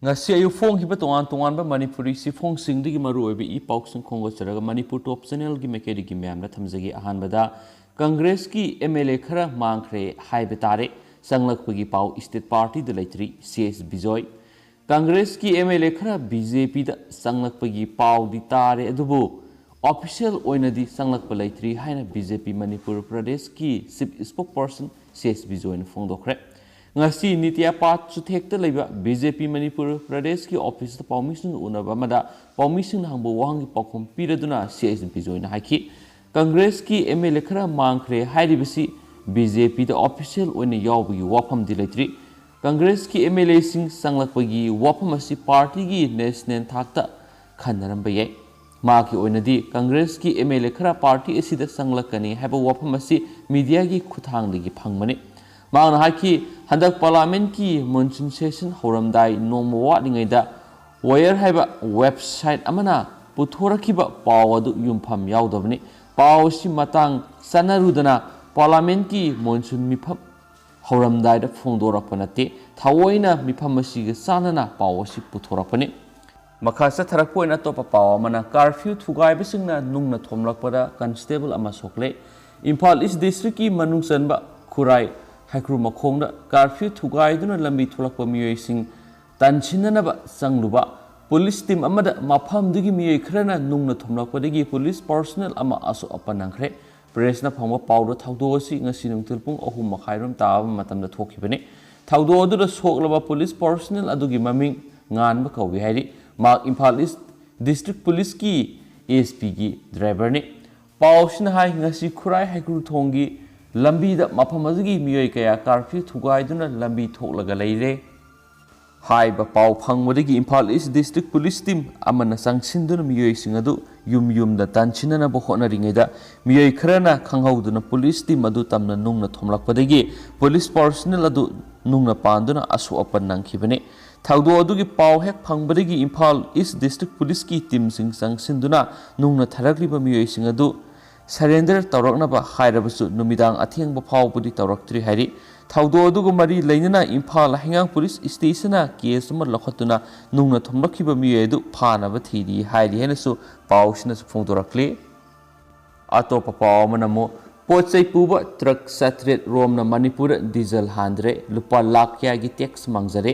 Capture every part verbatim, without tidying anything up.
ꯉꯁꯤ ꯑꯌꯨꯛ ꯐꯣꯡꯈꯤꯕ ꯇꯣꯉꯥꯟ ꯇꯣꯉꯥꯟꯕ ꯃꯅꯤꯄꯨꯔꯤ ꯆꯦꯐꯣꯡꯁꯤꯡꯗꯒꯤ ꯃꯔꯨꯑꯣꯏꯕ ꯏ ꯄꯥꯎꯁꯤꯡ ꯈꯣꯝꯒꯠꯆꯔꯒ ꯃꯅꯤꯄꯨꯔ ꯇꯣꯞ ꯆꯦꯅꯦꯜꯒꯤ ꯃꯥꯏꯀꯩꯗꯒꯤ ꯃꯌꯥꯝꯗ ꯊꯝꯖꯒꯦ꯫ ꯑꯍꯥꯟꯕꯗ, ꯀꯪꯒ꯭ꯔꯦꯁꯀꯤ ꯑꯦꯝ ꯑꯦꯜ ꯑꯦ ꯈꯔ ꯃꯥꯡꯈ꯭ꯔꯦ ꯍꯥꯏꯕ ꯇꯥꯔꯦ꯫ ꯆꯪꯂꯛꯄꯒꯤ ꯄꯥꯎ ꯁ꯭ꯇꯦꯠ ꯄꯥꯔꯇꯤꯗ ꯂꯩꯇ꯭ꯔꯤ, ꯁꯤ ꯑꯦꯁ ꯕꯤꯖꯣꯏ꯫ ꯀꯪꯒ꯭ꯔꯦꯁꯀꯤ ꯑꯦꯝ ꯑꯦꯜ ꯑꯦ ꯈꯔ ꯕꯤ ꯖꯦ ꯄꯤꯗ ꯆꯪꯂꯛꯄꯒꯤ ꯄꯥꯎꯗꯤ ꯇꯥꯔꯦ, ꯑꯗꯨꯕꯨ ꯑꯣꯐꯤꯁꯤꯌꯦꯜ ꯑꯣꯏꯅꯗꯤ ꯆꯪꯂꯛꯄ ꯂꯩꯇ꯭ꯔꯤ ꯍꯥꯏꯅ ꯕꯤ ꯖꯦ ꯄꯤ ꯃꯅꯤꯄꯨꯔ ꯄ꯭ꯔꯗꯦꯁꯀꯤ chief spoke person C S ꯕꯤꯖꯣꯏꯅ ꯐꯣꯡꯗꯣꯛꯈ꯭ꯔꯦ꯫ ꯉꯁꯤ ꯅꯤꯇꯤꯌꯥ ꯄꯥꯠ ꯆꯨꯊꯦꯛꯇ ꯂꯩꯕ ꯕꯤ ꯖꯦ ꯄꯤ ꯃꯅꯤꯄꯨꯔ ꯄ꯭ꯔꯗꯦꯁꯀꯤ ꯑꯣꯐꯤꯁꯇ ꯄꯥꯎꯃꯤꯁꯤꯡꯒ ꯎꯅꯕ ꯑꯃꯗ ꯄꯥꯎꯃꯤꯁꯤꯡꯅ ꯍꯪꯕ ꯋꯥꯍꯪꯒꯤ ꯄꯥꯎꯈꯨꯝ ꯄꯤꯔꯗꯨꯅ ꯁꯤ ꯑꯦꯁ ꯕꯤꯖꯣꯏꯅ ꯍꯥꯏꯈꯤ, ꯀꯪꯒ꯭ꯔꯦꯁꯀꯤ ꯑꯦꯝ ꯑꯦꯜ ꯑꯦ ꯈꯔ ꯃꯥꯡꯈ꯭ꯔꯦ ꯍꯥꯏꯔꯤꯕꯁꯤ ꯕꯤ ꯖꯦ ꯄꯤꯗ ꯑꯣꯐꯤꯁꯤꯌꯦꯜ ꯑꯣꯏꯅ ꯌꯥꯎꯕꯒꯤ ꯋꯥꯐꯝꯗꯤ ꯂꯩꯇ꯭ꯔꯤ꯫ ꯀꯪꯒ꯭ꯔꯦꯁꯀꯤ ꯑꯦꯝ ꯑꯦꯜ ꯑꯦꯁꯤꯡ ꯆꯪꯂꯛꯄꯒꯤ ꯋꯥꯐꯝ ꯑꯁꯤ ꯄꯥꯔꯇꯤꯒꯤ ꯅꯦꯁꯅꯦꯜ ꯊꯥꯛꯇ ꯈꯟꯅꯔꯝꯕ ꯌꯥꯏ꯫ ꯃꯍꯥꯛꯀꯤ ꯑꯣꯏꯅꯗꯤ ꯀꯪꯒ꯭ꯔꯦꯁꯀꯤ ꯑꯦꯝ ꯑꯦꯜ ꯑꯦ ꯈꯔ ꯄꯥꯔꯇꯤ ꯑꯁꯤꯗ ꯆꯪꯂꯛꯀꯅꯤ ꯍꯥꯏꯕ ꯋꯥꯐꯝ ꯑꯁꯤ ꯃꯤꯗꯤꯌꯥꯒꯤ ꯈꯨꯠꯊꯥꯡꯗꯒꯤ ꯐꯪꯕꯅꯤ꯫ ꯃꯍꯥꯛꯅ ꯍꯥꯏꯈꯤ, ꯍꯟꯗꯛ ꯄꯥꯔꯂꯥꯃꯦꯟꯠꯀꯤ ꯃꯣꯟꯁꯨꯟ ꯁꯦꯁꯟ ꯍꯧꯔꯝꯗꯥꯏ ꯅꯣꯡꯃ ꯋꯥꯠꯂꯤꯉꯩꯗ ꯋꯥꯌꯔ ꯍꯥꯏꯕ ꯋꯦꯕꯁꯥꯏꯠ ꯑꯃꯅ ꯄꯨꯊꯣꯔꯛꯈꯤꯕ ꯄꯥꯎ ꯑꯗꯨ ꯌꯨꯝꯐꯝ ꯌꯥꯎꯗꯕꯅꯤ꯫ ꯄꯥꯎ ꯑꯁꯤ ꯃꯇꯥꯡ ꯆꯥꯅꯔꯨꯗꯅ ꯄꯥꯔꯂꯥꯃꯦꯟꯠꯀꯤ ꯃꯣꯟꯁꯨꯟ ꯃꯤꯐꯝ ꯍꯧꯔꯝꯗꯥꯏꯗ ꯐꯣꯡꯗꯣꯔꯛꯄ ꯅꯠꯇꯦ꯫ ꯊꯑꯣꯏꯅ ꯃꯤꯐꯝ ꯑꯁꯤꯒ ꯆꯥꯟꯅꯅ ꯄꯥꯎ ꯑꯁꯤ ꯄꯨꯊꯣꯔꯛꯄꯅꯤ꯫ ꯃꯈꯥ ꯆꯠꯊꯔꯛꯄ ꯑꯣꯏꯅ ꯑꯇꯣꯞꯄ ꯄꯥꯎ ꯑꯃꯅ, ꯀꯥꯔꯐ꯭ꯌꯨ ꯊꯨꯒꯥꯏꯕꯁꯤꯡꯅ ꯅꯨꯡꯅ ꯊꯣꯝꯂꯛꯄꯗ ꯀꯟꯁꯇꯦꯕꯜ ꯑꯃ ꯁꯣꯛꯂꯦ꯫ ꯏꯝꯐꯥꯜ ꯏꯁ ꯗꯤꯁꯇ꯭ꯔꯤꯛꯀꯤ ꯃꯅꯨꯡ ꯆꯟꯕ ꯈꯨꯔꯥꯏ ꯍꯩꯀ꯭ꯔꯨ ꯃꯈꯣꯡꯗ ꯀꯥꯔꯐ꯭ꯌꯨ ꯊꯨꯒꯥꯏꯗꯨꯅ ꯂꯝꯕꯤ ꯊꯣꯛꯂꯛꯄ ꯃꯤꯑꯣꯏꯁꯤꯡ ꯇꯥꯟꯁꯤꯟꯅꯅꯕ ꯆꯪꯂꯨꯕ ꯄꯨꯂꯤꯁ ꯇꯤꯝ ꯑꯃꯗ ꯃꯐꯝꯗꯨꯒꯤ ꯃꯤꯑꯣꯏ ꯈꯔꯅ ꯅꯨꯡꯅ ꯊꯣꯝꯂꯛꯄꯗꯒꯤ ꯄꯨꯂꯤꯁ ꯄꯔꯁꯣꯅꯦꯜ ꯑꯃ ꯑꯁꯣꯛ ꯑꯄꯟ ꯅꯪꯈ꯭ꯔꯦ꯫ ꯄ꯭ꯔꯦꯁꯅ ꯐꯪꯕ ꯄꯥꯎꯗ ꯊꯧꯗꯣꯛ ꯑꯁꯤ ꯉꯁꯤ ꯅꯨꯡꯊꯤꯜ ꯄꯨꯡ ꯑꯍꯨꯝ ꯃꯈꯥꯏꯔꯣꯝ ꯇꯥꯕ ꯃꯇꯝꯗ ꯊꯣꯛꯈꯤꯕꯅꯤ꯫ ꯊꯧꯗꯣꯛ ꯑꯗꯨꯗ ꯁꯣꯛꯂꯕ ꯄꯨꯂꯤꯁ ꯄꯔꯁꯣꯅꯦꯜ ꯑꯗꯨꯒꯤ ꯃꯃꯤꯡ ꯉꯥꯟꯕ ꯀꯧꯏ ꯍꯥꯏꯔꯤ꯫ ꯃꯍꯥꯛ ꯏꯝꯐꯥꯜ ꯏꯁ ꯗꯤꯁꯇ꯭ꯔꯤꯛ ꯄꯨꯂꯤꯁꯀꯤ ꯑꯦꯁ ꯄꯤꯒꯤ ꯗ꯭ꯔꯥꯏꯚꯔꯅꯤ꯫ ꯄꯥꯎꯁꯤꯅ ꯍꯥꯏ, ꯉꯁꯤ ꯈꯨꯔꯥꯏ ꯍꯩꯀ꯭ꯔꯨ ꯊꯣꯡꯒꯤ ꯂꯝꯕꯤꯗ ꯃꯐꯝ ꯑꯗꯨꯒꯤ ꯃꯤꯑꯣꯏ ꯀꯌꯥ ꯀꯥꯔꯐ꯭ꯌꯨ ꯊꯨꯒꯥꯏꯗꯨꯅ ꯂꯝꯕꯤ ꯊꯣꯛꯂꯒ ꯂꯩꯔꯦ꯫ ꯍꯥꯏꯕ ꯄꯥꯎ ꯐꯪꯕꯗꯒꯤ ꯏꯝꯐꯥꯜ ꯏꯁ ꯗꯤꯁꯇ꯭ꯔꯤꯛ ꯄꯨꯂꯤꯁ ꯇꯤꯝ ꯑꯃꯅ ꯆꯪꯁꯤꯟꯗꯨꯅ ꯃꯤꯑꯣꯏꯁꯤꯡ ꯑꯗꯨ ꯌꯨꯝ ꯌꯨꯝꯗ ꯇꯥꯟꯁꯤꯟꯅꯅꯕ ꯍꯣꯠꯅꯔꯤꯉꯩꯗ ꯃꯤꯑꯣꯏ ꯈꯔꯅ ꯈꯪꯍꯧꯗꯅ ꯄꯨꯂꯤꯁ ꯇꯤꯝ ꯑꯗꯨ ꯇꯝꯅ ꯅꯨꯡꯅ ꯊꯣꯝꯂꯛꯄꯗꯒꯤ ꯄꯨꯂꯤꯁ ꯄꯔꯁꯣꯅꯦꯜ ꯑꯗꯨ ꯅꯨꯡꯅ ꯄꯥꯟꯗꯨꯅ ꯑꯁꯣꯛ ꯑꯄꯟ ꯅꯪꯈꯤꯕꯅꯤ꯫ ꯊꯧꯗꯣꯛ ꯑꯗꯨꯒꯤ ꯄꯥꯎ ꯍꯦꯛ ꯐꯪꯕꯗꯒꯤ ꯏꯝꯐꯥꯜ ꯏꯁ ꯗꯤꯁꯇ꯭ꯔꯤꯛ ꯄꯨꯂꯤꯁꯀꯤ ꯇꯤꯝꯁꯤꯡ ꯆꯪꯁꯤꯟꯗꯨꯅ ꯅꯨꯡꯅ ꯊꯥꯔꯛꯂꯤꯕ ꯃꯤꯑꯣꯏꯁꯤꯡ ꯑꯗꯨ ꯁꯔꯦꯟꯗꯔ ꯇꯧꯔꯛꯅꯕ ꯍꯥꯏꯔꯕꯁꯨ ꯅꯨꯃꯤꯗꯥꯡ ꯑꯊꯦꯡꯕ ꯐꯥꯎꯕꯗꯤ ꯇꯧꯔꯛꯇ꯭ꯔꯤ ꯍꯥꯏꯔꯤ꯫ ꯊꯧꯗꯣꯛ ꯑꯗꯨꯒ ꯃꯔꯤ ꯂꯩꯅꯅ ꯏꯝꯐꯥꯜ ꯍꯩꯉꯥꯡ ꯄꯨꯂꯤꯁ ꯁ꯭ꯇꯦꯁꯟꯅ ꯀꯦꯁ ꯑꯃ ꯂꯧꯈꯠꯇꯨꯅ ꯅꯨꯡꯅ ꯊꯣꯝꯂꯛꯈꯤꯕ ꯃꯤꯑꯣꯏ ꯑꯗꯨ ꯐꯥꯅꯕ ꯊꯤꯔꯤ ꯍꯥꯏꯔꯤ ꯍꯥꯏꯅꯁꯨ ꯄꯥꯎꯁꯤꯅꯁꯨ ꯐꯣꯡꯗꯣꯔꯛꯂꯤ꯫ ꯑꯇꯣꯞꯄ ꯄꯥꯎ ꯑꯃꯅ ꯑꯃꯨꯛ ꯄꯣꯠ ꯆꯩ ꯄꯨꯕ ꯇ꯭ꯔꯛ ꯆꯥꯇ꯭ꯔꯦꯠ ꯔꯣꯝꯅ ꯃꯅꯤꯄꯨꯔꯗ ꯗꯤꯖꯜ ꯍꯥꯟꯗ꯭ꯔꯦ, ꯂꯨꯄꯥ ꯂꯥꯈ ꯀꯌꯥꯒꯤ ꯇꯦꯛꯁ ꯃꯥꯡꯖꯔꯦ꯫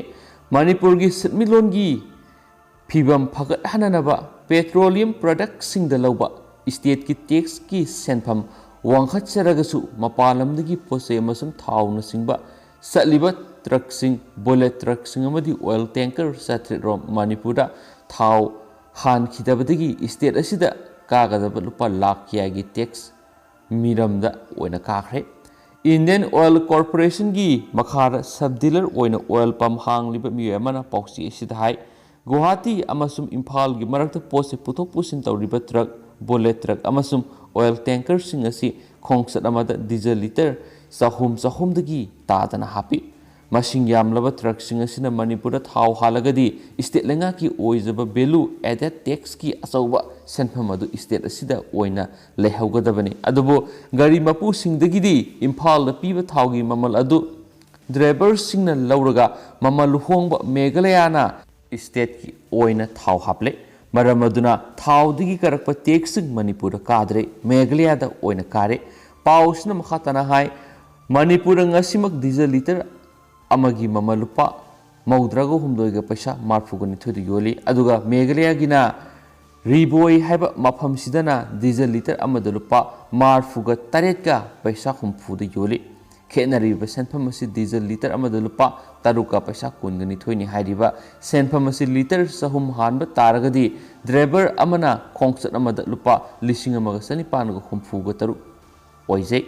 ꯃꯅꯤꯄꯨꯔꯒꯤ ꯁꯤꯟꯃꯤꯠꯂꯣꯟꯒꯤ ꯐꯤꯕꯝ ꯐꯒꯠꯍꯟꯅꯅꯕ ꯄꯦꯇ꯭ꯔꯣꯂꯤꯌꯝ ꯄ꯭ꯔꯗꯛꯁꯤꯡꯗ ꯂꯧꯕ ꯁ꯭ꯇꯦꯠꯀꯤ ꯇꯦꯛꯁꯀꯤ ꯁꯦꯟꯐꯝ ꯋꯥꯡꯈꯠꯆꯔꯒꯁꯨ ꯃꯄꯥꯟ ꯂꯝꯗꯒꯤ ꯄꯣꯠ ꯆꯩ ꯑꯃꯁꯨꯡ ꯊꯥꯎꯅꯆꯤꯡꯕ ꯆꯠꯂꯤꯕ ꯇ꯭ꯔꯛꯁꯤꯡ, ꯕꯨꯂꯦꯠ ꯇ꯭ꯔꯛꯁꯤꯡ ꯑꯃꯗꯤ ꯑꯣꯏꯜ ꯇꯦꯡꯀꯔ ꯆꯥꯇ꯭ꯔꯦꯠ ꯔꯣꯝ ꯃꯅꯤꯄꯨꯔꯗ ꯊꯥꯎ ꯍꯥꯟꯈꯤꯗꯕꯗꯒꯤ ꯁ꯭ꯇꯦꯠ ꯑꯁꯤꯗ ꯀꯥꯒꯗꯕ ꯂꯨꯄꯥ ꯂꯥꯈ ꯀꯌꯥꯒꯤ ꯇꯦꯛꯁ ꯃꯤꯔꯝꯗ ꯑꯣꯏꯅ ꯀꯥꯈ꯭ꯔꯦ꯫ ꯏꯟꯗꯤꯌꯟ ꯑꯣꯏꯜ ꯀꯣꯔꯄꯣꯔꯦꯁꯟꯒꯤ ꯃꯈꯥꯗ ꯁꯕ ꯗꯤꯂꯔ ꯑꯣꯏꯅ ꯑꯣꯏꯜ ꯄꯝ ꯍꯥꯡꯂꯤꯕ ꯃꯤꯑꯣꯏ ꯑꯃꯅ ꯄꯥꯎꯆꯦ ꯑꯁꯤꯗ ꯍꯥꯏ, ꯒꯨꯋꯥꯍꯥꯇꯤ ꯑꯃꯁꯨꯡ ꯏꯝꯐꯥꯜꯒꯤ ꯃꯔꯛꯇ ꯄꯣꯠꯁꯦ ꯄꯨꯊꯣꯛ ꯄꯨꯁꯤꯟ ꯇꯧꯔꯤꯕ ꯇ꯭ꯔꯛ, ꯕꯨꯂꯦꯠ ꯇ꯭ꯔꯛ ꯑꯃꯁꯨꯡ ꯑꯣꯏꯜ ꯇꯦꯡꯀꯔꯁꯤꯡ ꯑꯁꯤ ꯈꯣꯡꯆꯠ ꯑꯃꯗ ꯗꯤꯖꯜ ꯂꯤꯇꯔ ꯆꯍꯨꯝ, ꯆꯍꯨꯝꯗꯒꯤ ꯇꯥꯗꯅ ꯍꯥꯞꯄꯤ꯫ ꯃꯁꯤꯡ ꯌꯥꯝꯂꯕ ꯇ꯭ꯔꯛꯁꯤꯡ ꯑꯁꯤꯅ ꯃꯅꯤꯄꯨꯔꯗ ꯊꯥꯎ ꯍꯥꯜꯂꯒꯗꯤ ꯁ꯭ꯇꯦꯠ ꯂꯩꯉꯥꯛꯀꯤ ꯑꯣꯏꯖꯕ ꯚꯦꯂꯨ ꯑꯦꯗꯦꯗ ꯇꯦꯛꯁꯀꯤ ꯑꯆꯧꯕ ꯁꯦꯟꯐꯝ ꯑꯗꯨ ꯁ꯭ꯇꯦꯠ ꯑꯁꯤꯗ ꯑꯣꯏꯅ ꯂꯩꯍꯧꯒꯗꯕꯅꯤ꯫ ꯑꯗꯨꯕꯨ ꯒꯥꯔꯤ ꯃꯄꯨꯁꯤꯡꯗꯒꯤꯗꯤ ꯏꯝꯐꯥꯜꯗ ꯄꯤꯕ ꯊꯥꯎꯒꯤ ꯃꯃꯜ ꯑꯗꯨ ꯗ꯭ꯔꯥꯏꯚꯔꯁꯤꯡꯅ ꯂꯧꯔꯒ ꯃꯃꯜ ꯍꯣꯡꯕ ꯃꯦꯘꯥꯂꯌꯥꯅ ꯁ꯭ꯇꯦꯠꯀꯤ ꯑꯣꯏꯅ ꯊꯥꯎ ꯍꯥꯞꯂꯦ꯫ ꯃꯔꯝ ꯑꯗꯨꯅ ꯊꯥꯎꯗꯒꯤ ꯀꯥꯔꯛꯄ ꯇꯦꯛꯁꯁꯤꯡ ꯃꯅꯤꯄꯨꯔꯗ ꯀꯥꯗ꯭ꯔꯦ, ꯃꯦꯘꯥꯂꯌꯥꯗ ꯑꯣꯏꯅ ꯀꯥꯔꯦ꯫ ꯄꯥꯎꯁꯤꯅ ꯃꯈꯥ ꯇꯥꯅ ꯍꯥꯏ, ꯃꯅꯤꯄꯨꯔꯗ ꯉꯁꯤꯃꯛ ꯗꯤꯖꯜ ꯂꯤꯇꯔ ꯑꯃꯒꯤ ꯃꯃꯜ ꯂꯨꯄꯥ ꯃꯧꯗ꯭ꯔꯥꯒ ꯍꯨꯝꯗꯣꯏꯒ ꯄꯩꯁꯥ ꯃꯔꯐꯨꯒ ꯅꯤꯊꯣꯏꯗ ꯌꯣꯜꯂꯤ꯫ ꯑꯗꯨꯒ ꯃꯦꯘꯥꯂꯌꯥꯒꯤꯅ ꯔꯤꯕꯣꯏ ꯍꯥꯏꯕ ꯃꯐꯝꯁꯤꯗꯅ ꯗꯤꯖꯜ ꯂꯤꯇꯔ ꯑꯃꯗ ꯂꯨꯄꯥ ꯃꯔꯐꯨꯒ ꯇꯔꯦꯠꯀ ꯄꯩꯁꯥ ꯍꯨꯝꯐꯨꯗ ꯌꯣꯜꯂꯤ꯫ ꯈꯦꯠꯅꯔꯤꯕ ꯁꯦꯟꯐꯝ ꯑꯁꯤ ꯗꯤꯖꯜ ꯂꯤꯇꯔ ꯑꯃꯗ ꯂꯨꯄꯥ ꯇꯔꯨꯛꯀ ꯄꯩꯁꯥ ꯀꯨꯟꯒ ꯅꯤꯊꯣꯏꯅꯤ꯫ ꯍꯥꯏꯔꯤꯕ ꯁꯦꯟꯐꯝ ꯑꯁꯤ ꯂꯤꯇꯔ ꯆꯍꯨꯝ ꯍꯥꯟꯕ ꯇꯥꯔꯒꯗꯤ ꯗ꯭ꯔꯥꯏꯚꯔ ꯑꯃꯅ ꯈꯣꯡꯆꯠ ꯑꯃꯗ ꯂꯨꯄꯥ ꯂꯤꯁꯤꯡ ꯑꯃꯒ ꯆꯅꯤꯄꯥꯟꯒ ꯍꯨꯝꯐꯨꯒ ꯇꯔꯨꯛ ꯑꯣꯏꯖꯩ꯫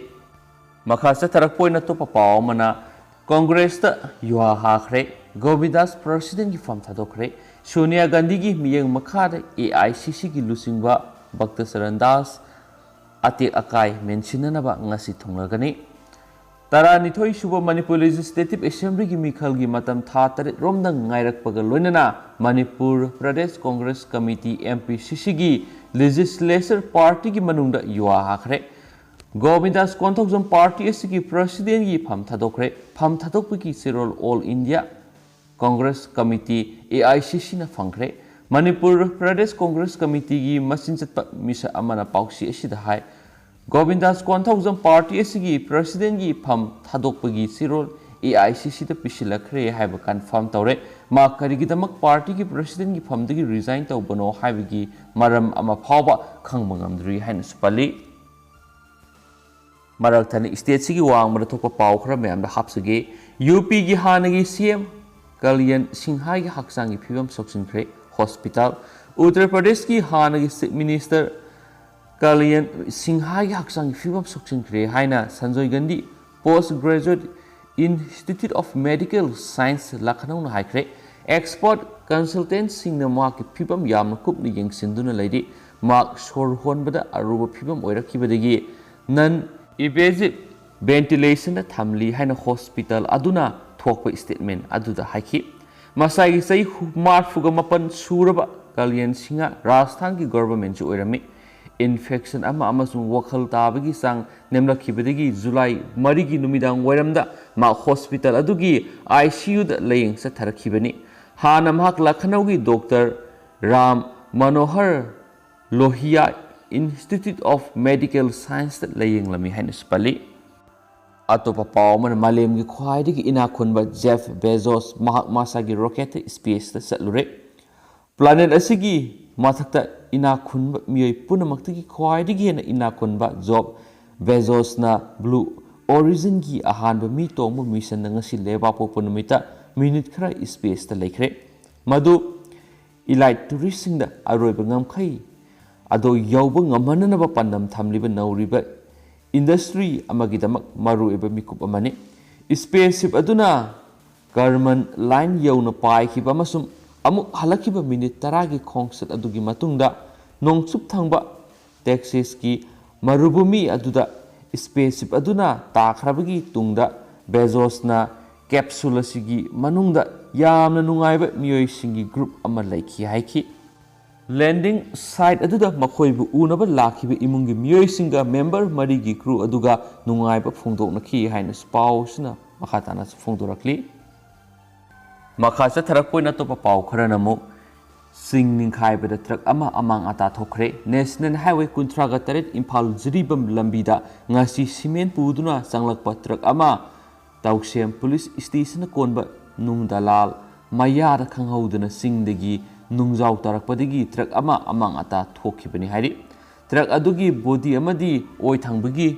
ꯃꯈꯥ ꯆꯠꯊꯔꯛꯄ ꯑꯣꯏꯅ ꯑꯇꯣꯞꯄ ꯄꯥꯎ ꯑꯃꯅ, ꯀꯣꯡꯒ꯭ꯔꯦꯁꯇ ꯌꯨꯍꯥ ꯍꯥꯈ꯭ꯔꯦ, ꯒꯣꯕꯤꯟꯗꯥꯁ ꯄ꯭ꯔꯁꯤꯗꯦꯟꯒꯤ ꯐꯝ ꯊꯥꯗꯣꯛꯈ꯭ꯔꯦ꯫ ꯁꯣꯅꯤꯌꯥ ꯒꯥꯟꯙꯤꯒꯤ ꯃꯤꯠꯌꯦꯡ ꯃꯈꯥꯗ ꯑꯦ ꯑꯥꯏ ꯁꯤ ꯁꯤꯒꯤ ꯂꯨꯆꯤꯡꯕ ꯚꯛꯇ ꯆꯔꯟ ꯗꯥꯁ ꯑꯇꯦꯛ ꯑꯀꯥꯏ ꯃꯦꯟꯁꯤꯟꯅꯅꯕ ꯉꯁꯤ ꯊꯨꯡꯂꯒꯅꯤ꯫ ꯇꯔꯥꯅꯤꯊꯣꯏ ꯁꯨꯕ ꯃꯅꯤꯄꯨꯔ ꯂꯦꯖꯤꯁꯂꯦꯇꯤꯚ ꯑꯦꯁꯦꯝꯕ꯭ꯂꯤꯒꯤ ꯃꯤꯈꯜꯒꯤ ꯃꯇꯝ ꯊꯥ ꯇꯔꯦꯠ ꯔꯣꯝꯗꯪ ꯉꯥꯏꯔꯛꯄꯒ ꯂꯣꯏꯅꯅ Manipur Pradesh Congress committee, M P ꯁꯤ ꯁꯤꯒꯤ ꯂꯦꯖꯤꯁꯂꯦꯆꯔ ꯄꯥꯔꯇꯤꯒꯤ ꯃꯅꯨꯡꯗ ꯌꯨꯍꯥ ꯍꯥꯈ꯭ꯔꯦ꯫ ꯒꯣꯕꯤꯟꯗꯥꯁ ꯀꯣꯟꯊꯧꯖꯝ ꯄꯥꯔꯇꯤ ꯑꯁꯤꯒꯤ ꯄ꯭ꯔꯁꯤꯗꯦꯟꯒꯤ ꯐꯝ ꯊꯥꯗꯣꯛꯈ꯭ꯔꯦ꯫ ꯐꯝ ꯊꯥꯗꯣꯛꯄꯒꯤ ꯆꯦꯔꯣꯜ all India Congress committee, A I C ꯁꯤꯅ ꯐꯪꯈ꯭ꯔꯦ꯫ ꯃꯅꯤꯄꯨꯔ ꯄ꯭ꯔꯗꯦꯁ ꯀꯣꯡꯒ꯭ꯔꯦꯁ ꯀꯃꯤꯇꯤꯒꯤ ꯃꯆꯤꯟ ꯆꯠꯄ ꯃꯤꯁꯛ ꯑꯃꯅ ꯄꯥꯎꯆꯦ ꯑꯁꯤꯗ ꯍꯥꯏ, ꯒꯣꯕꯤꯟꯗꯥꯁ ꯀꯣꯟꯊꯧꯖꯝ ꯄꯥꯔꯇꯤ ꯑꯁꯤꯒꯤ ꯄ꯭ꯔꯁꯤꯗꯦꯟꯒꯤ ꯐꯝ ꯊꯥꯗꯣꯛꯄꯒꯤ ꯆꯦꯔꯣꯜ ꯑꯦ ꯑꯥꯏ ꯁꯤ ꯁꯤꯗ ꯄꯤꯁꯤꯜꯂꯛꯈ꯭ꯔꯦ ꯍꯥꯏꯕ ꯀꯟꯐꯥꯔꯝ ꯇꯧꯔꯦ꯫ ꯃꯥ ꯀꯔꯤꯒꯤꯗꯃꯛ ꯄꯥꯔꯇꯤꯒꯤ ꯄ꯭ꯔꯁꯤꯗꯦꯟꯒꯤ ꯐꯝꯗꯒꯤ ꯔꯤꯖꯥꯏꯟ ꯇꯧꯕꯅꯣ ꯍꯥꯏꯕꯒꯤ ꯃꯔꯝ ꯑꯃ ꯐꯥꯎꯕ ꯈꯪꯕ ꯉꯝꯗ꯭ꯔꯤ ꯍꯥꯏꯅꯁꯨ ꯄꯜꯂꯤ꯫ ꯃꯔꯛ ꯊꯠꯅ ꯁ꯭ꯇꯦꯠꯁꯤꯒꯤ ꯋꯥꯡꯃꯗ ꯊꯣꯛꯄ ꯄꯥꯎ ꯈꯔ ꯃꯌꯥꯝꯗ ꯍꯥꯞꯆꯒꯦ꯫ ꯌꯨ ꯄꯤꯒꯤ ꯍꯥꯟꯅꯒꯤ ꯁꯤ ꯑꯦꯝ ꯀꯂꯌꯟ ꯁꯤꯡꯍꯥꯒꯤ ꯍꯛꯆꯥꯡꯒꯤ ꯐꯤꯕꯝ ꯁꯣꯛꯆꯤꯟꯈ꯭ꯔꯦ꯫ ꯍꯣꯁꯄꯤꯇꯥꯜ꯫ ꯎꯠꯇꯔ ꯄ꯭ꯔꯗꯦꯁꯀꯤ ꯍꯥꯟꯅꯒꯤ ꯆꯤꯐ ꯃꯤꯅꯤꯁꯇꯔ ꯀꯂꯌꯟ ꯁꯤꯡꯍꯥꯒꯤ ꯍꯛꯆꯥꯡꯒꯤ ꯐꯤꯕꯝ ꯁꯣꯛꯆꯤꯟꯈ꯭ꯔꯦ ꯍꯥꯏꯅ Sanjay Gandhi post graduate institute of medical science ꯂꯈꯅꯧꯅ ꯍꯥꯏꯈ꯭ꯔꯦ꯫ ꯑꯦꯛꯁꯄꯔꯠ ꯀꯟꯁꯜꯇꯦꯟꯠꯁꯤꯡꯅ ꯃꯍꯥꯛꯀꯤ ꯐꯤꯕꯝ ꯌꯥꯝꯅ ꯀꯨꯞꯅ ꯌꯦꯡꯁꯤꯟꯗꯨꯅ ꯂꯩꯔꯤ꯫ ꯃꯍꯥꯛ ꯁꯣꯔ ꯍꯣꯟꯕꯗ ꯑꯔꯨꯕ ꯐꯤꯕꯝ ꯑꯣꯏꯔꯛꯈꯤꯕꯗꯒꯤ ꯅꯟ ꯏꯟꯚꯦꯖꯤꯚ ꯚꯦꯟꯇꯤꯂꯦꯁꯟꯗ ꯊꯝꯂꯤ ꯍꯥꯏꯅ ꯍꯣꯁꯄꯤꯇꯥꯜ ꯑꯗꯨꯅ ꯊꯣꯛꯄ ꯁ꯭ꯇꯦꯠꯃꯦꯟ ꯑꯗꯨꯗ ꯍꯥꯏꯈꯤ꯫ ꯃꯁꯥꯒꯤ ꯆꯍꯤ ꯃꯔꯤꯐꯨꯒ ꯃꯥꯄꯟ ꯁꯨꯔꯕ ꯀꯂꯌꯟ ꯁꯤꯡꯍ ꯔꯥꯖꯁꯊꯥꯟꯒꯤ ꯒꯣꯚꯔꯟꯃꯦꯟꯠꯁꯨ ꯑꯣꯏꯔꯝꯃꯤ꯫ ꯏꯟꯐꯦꯛꯁꯟ ꯑꯃ ꯑꯃꯁꯨꯡ ꯋꯥꯈꯜ ꯇꯥꯕꯒꯤ ꯆꯥꯡ ꯅꯦꯝꯂꯛꯈꯤꯕꯗꯒꯤ ꯖꯨꯂꯥꯏ ꯃꯔꯤꯒꯤ ꯅꯨꯃꯤꯗꯥꯡ ꯋꯥꯏꯔꯝꯗ ꯃꯍꯥꯛ ꯍꯣꯁꯄꯤꯇꯥꯜ ꯑꯗꯨꯒꯤ ꯑꯥꯏ ꯁꯤ ꯌꯨꯗ ꯂꯥꯌꯦꯡ ꯆꯠꯊꯔꯛꯈꯤꯕꯅꯤ꯫ ꯍꯥꯟꯅ ꯃꯍꯥꯛ ꯂꯈꯅꯧꯒꯤ doctor Ram Manohar Lohia institute of medical ꯁꯥꯏꯟꯁꯇ ꯂꯥꯌꯦꯡꯂꯝꯃꯤ ꯍꯥꯏꯅꯁꯨ ꯄꯜꯂꯤ꯫ ꯑꯇꯣꯞꯄ ꯄꯥꯎ ꯑꯃꯅ, ꯃꯥꯂꯦꯝꯒꯤ ꯈ꯭ꯋꯥꯏꯗꯒꯤ ꯏꯅꯥꯛ ꯈꯨꯟꯕ ꯖꯦꯐ ꯕꯦꯖꯣꯁ ꯃꯍꯥꯛ ꯃꯁꯥꯒꯤ ꯔꯣꯀꯦꯠꯇ ꯁ꯭ꯄꯦꯁꯇ ꯆꯠꯂꯨꯔꯦ꯫ ꯄ꯭ꯂꯥꯅꯦꯠ ꯑꯁꯤꯒꯤ ꯃꯊꯛꯇ ꯏꯅꯥꯛ ꯈꯨꯟꯕ ꯃꯤꯑꯣꯏ ꯄꯨꯝꯅꯃꯛꯇꯒꯤ ꯈ꯭ꯋꯥꯏꯗꯒꯤ ꯍꯦꯟꯅ ꯏꯅꯥꯛ ꯈꯨꯟꯕ ꯖꯣꯐ ꯕꯦꯖꯣꯁꯅ ꯕ꯭ꯂꯨ ꯑꯣꯔꯤꯖꯤꯟꯒꯤ ꯑꯍꯥꯟꯕ ꯃꯤ ꯇꯣꯡꯕ ꯃꯤꯁꯟꯗ ꯉꯁꯤ ꯂꯩꯕꯥꯛ ꯄꯣꯛꯄ ꯅꯨꯃꯤꯠꯇ ꯃꯤꯅꯤꯠ ꯈꯔ ꯁ꯭ꯄꯦꯁꯇ ꯂꯩꯈ꯭ꯔꯦ꯫ ꯃꯗꯨ ꯏꯂꯥꯏꯠ ꯇꯨꯔꯤꯁꯁꯤꯡꯗ ꯑꯔꯣꯏꯕ ꯉꯝꯈꯩ ꯑꯗꯨ ꯌꯧꯕ ꯉꯝꯍꯟꯅꯅꯕ ꯄꯥꯟꯗꯝ ꯊꯝꯂꯤꯕ ꯅꯧꯔꯤꯕ ꯏꯟꯗꯁꯇ꯭ꯔꯤ ꯑꯃꯒꯤꯗꯃꯛ ꯃꯔꯨꯑꯣꯏꯕ ꯃꯤꯀꯨꯞ ꯑꯃꯅꯤ꯫ ꯁ꯭ꯄꯦꯁꯁꯤꯞ ꯑꯗꯨꯅ ꯀꯔꯃꯟ ꯂꯥꯏꯟ ꯌꯧꯅ ꯄꯥꯏꯈꯤꯕ ꯑꯃꯁꯨꯡ ꯑꯃꯨꯛ ꯍꯜꯂꯛꯈꯤꯕ ꯃꯤꯅꯤꯠ ꯇꯔꯥꯒꯤ ꯈꯣꯡꯆꯠ ꯑꯗꯨꯒꯤ ꯃꯇꯨꯡꯗ ꯅꯣꯡꯆꯨꯞ ꯊꯪꯕ ꯇꯦꯛꯁꯥꯁꯀꯤ ꯃꯔꯨꯚꯨꯃꯤ ꯑꯗꯨꯗ ꯁ꯭ꯄꯦꯁꯁꯤꯞ ꯑꯗꯨꯅ ꯇꯥꯈ꯭ꯔꯕꯒꯤ ꯇꯨꯡꯗ ꯕꯦꯖꯣꯁꯅ ꯀꯦꯞꯁꯨꯜ ꯑꯁꯤꯒꯤ ꯃꯅꯨꯡꯗ ꯌꯥꯝꯅ ꯅꯨꯡꯉꯥꯏꯕ ꯃꯤꯑꯣꯏꯁꯤꯡꯒꯤ ꯒ꯭ꯔꯨꯞ ꯑꯃ ꯂꯩꯈꯤ ꯍꯥꯏꯈꯤ꯫ Landing site ꯑꯗꯨꯗ ꯃꯈꯣꯏꯕꯨ ꯎꯅꯕ ꯂꯥꯛꯈꯤꯕ ꯏꯃꯨꯡꯒꯤ ꯃꯤꯑꯣꯏꯁꯤꯡꯒ member ꯃꯔꯤꯒꯤ crew ꯑꯗꯨꯒ ꯅꯨꯡꯉꯥꯏꯕ ꯐꯣꯡꯗꯣꯛꯅꯈꯤ ꯍꯥꯏꯅ ꯄꯥꯎ ꯑꯁꯤꯅ ꯃꯈꯥ ꯇꯥꯅ ꯐꯣꯡꯗꯣꯔꯛꯂꯤ꯫ ꯃꯈꯥ ꯆꯠꯊꯔꯛꯄ ꯑꯣꯏꯅ ꯑꯇꯣꯞꯄ ꯄꯥꯎ ꯈꯔꯅ ꯑꯃꯨꯛ ꯆꯤꯡ ꯅꯤꯡꯈꯥꯏꯕꯗ ꯇ꯭ꯔꯛ ꯑꯃ ꯑꯃꯥꯡ ꯑꯇꯥ ꯊꯣꯛꯈ꯭ꯔꯦ꯫ National Highway ꯀꯨꯟꯊ꯭ꯔꯥꯒ ꯇꯔꯦꯠ ꯏꯝꯐꯥꯜ ꯖꯤꯔꯤꯕꯥꯝ ꯂꯝꯕꯤꯗ ꯉꯁꯤ ꯁꯤꯃꯦꯟ ꯄꯨꯗꯨꯅ ꯆꯪꯂꯛꯄ ꯇ꯭ꯔꯛ ꯑꯃ ꯇꯧꯁꯦꯝ ꯄꯨꯂꯤꯁ ꯁ꯭ꯇꯦꯁꯟ ꯀꯣꯟꯕ ꯅꯨꯡ ꯗꯂꯥꯜ ꯃꯌꯥꯗ ꯈꯪꯍꯧꯗꯅ ꯆꯤꯡꯗꯒꯤ ꯅꯨꯡꯖꯥꯎ ꯇꯥꯔꯛꯄꯗꯒꯤ ꯇ꯭ꯔꯛ ꯑꯃ ꯑꯃꯥꯡ ꯑꯇꯥ ꯊꯣꯛꯈꯤꯕꯅꯤ ꯍꯥꯏꯔꯤ꯫ ꯇ꯭ꯔꯛ ꯑꯗꯨꯒꯤ body ꯑꯃꯗꯤ ꯑꯣꯏ ꯊꯪꯕꯒꯤ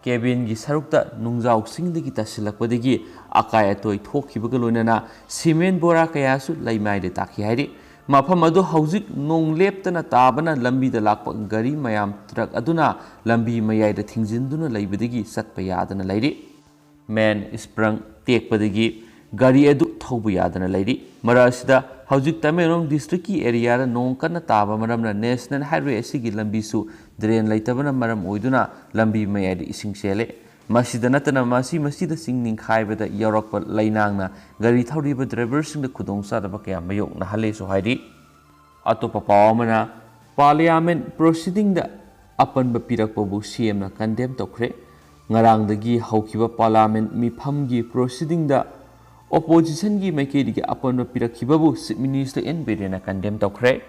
cabinꯒꯤ ꯁꯔꯨꯛꯇ ꯅꯨꯡꯖꯥꯎꯁꯤꯡꯗꯒꯤ ꯇꯥꯁꯤꯜꯂꯛꯄꯗꯒꯤ ꯑꯀꯥꯏ ꯑꯇꯣꯏ ꯊꯣꯛꯈꯤꯕꯒ ꯂꯣꯏꯅꯅ ꯁꯤꯃꯦꯟ ꯕꯣꯔꯥ ꯀꯌꯥꯁꯨ ꯂꯩꯃꯥꯏꯗ ꯇꯥꯈꯤ ꯍꯥꯏꯔꯤ꯫ ꯃꯐꯝ ꯑꯗꯨ ꯍꯧꯖꯤꯛ ꯅꯣꯡ ꯂꯦꯞꯇꯅ ꯇꯥꯕꯅ ꯂꯝꯕꯤꯗ ꯂꯥꯛꯄ ꯒꯥꯔꯤ ꯃꯌꯥꯝ ꯇ꯭ꯔꯛ ꯑꯗꯨꯅ ꯂꯝꯕꯤ ꯃꯌꯥꯏꯗ ꯊꯤꯡꯖꯤꯟꯗꯨꯅ ꯂꯩꯕꯗꯒꯤ ꯆꯠꯄ ꯌꯥꯗꯅ ꯂꯩꯔꯤ꯫ Main spring ꯇꯦꯛꯄꯗꯒꯤ ꯒꯥꯔꯤ ꯑꯗꯨ ꯊꯧꯕ ꯌꯥꯗꯅ ꯂꯩꯔꯤ꯫ ꯃꯔꯛ ꯑꯁꯤꯗ ꯍꯧꯖꯤꯛ ꯇꯃꯦꯡꯂꯣꯡ districtꯀꯤ areaꯗ ꯅꯣꯡ ꯀꯟꯅ ꯇꯥꯕ ꯃꯔꯝꯅ National Highway ꯑꯁꯤꯒꯤ ꯂꯝꯕꯤꯁꯨ drain ꯂꯩꯇꯕꯅ ꯃꯔꯝ ꯑꯣꯏꯗꯨꯅ ꯂꯝꯕꯤ ꯃꯌꯥꯏꯗ ꯏꯁꯤꯡ ꯆꯦꯜꯂꯦ꯫ ꯃꯁꯤꯗ ꯅꯠꯇꯅ ꯃꯁꯤ ꯃꯁꯤꯗ ꯆꯤꯡ ꯅꯤꯡꯈꯥꯏꯕꯗ ꯌꯥꯎꯔꯛꯄ ꯂꯩꯅꯥꯡꯅ ꯒꯥꯔꯤ ꯊꯧꯔꯤꯕ driverꯁꯤꯡꯗ ꯈꯨꯗꯣꯡꯆꯥꯗꯕ ꯀꯌꯥ ꯃꯥꯌꯣꯛꯅꯍꯜꯂꯦꯁꯨ ꯍꯥꯏꯔꯤ꯫ ꯑꯇꯣꯞꯄ ꯄꯥꯎ ꯑꯃꯅ, Parliament proceedingꯗ ꯑꯄꯟꯕ ꯄꯤꯔꯛꯄꯕꯨ CMꯅ condemn ꯇꯧꯈ꯭ꯔꯦ꯫ ꯉꯔꯥꯡꯗꯒꯤ ꯍꯧꯈꯤꯕ Parliament ꯃꯤꯐꯝꯒꯤ proceedingꯗ oppositionꯒꯤ ꯃꯥꯏꯀꯩꯗꯒꯤ ꯑꯄꯟꯕ ꯄꯤꯔꯛꯈꯤꯕꯕꯨ Chief Minister N ꯕꯤꯔꯦꯟꯅ condemn ꯇꯧꯈ꯭ꯔꯦ꯫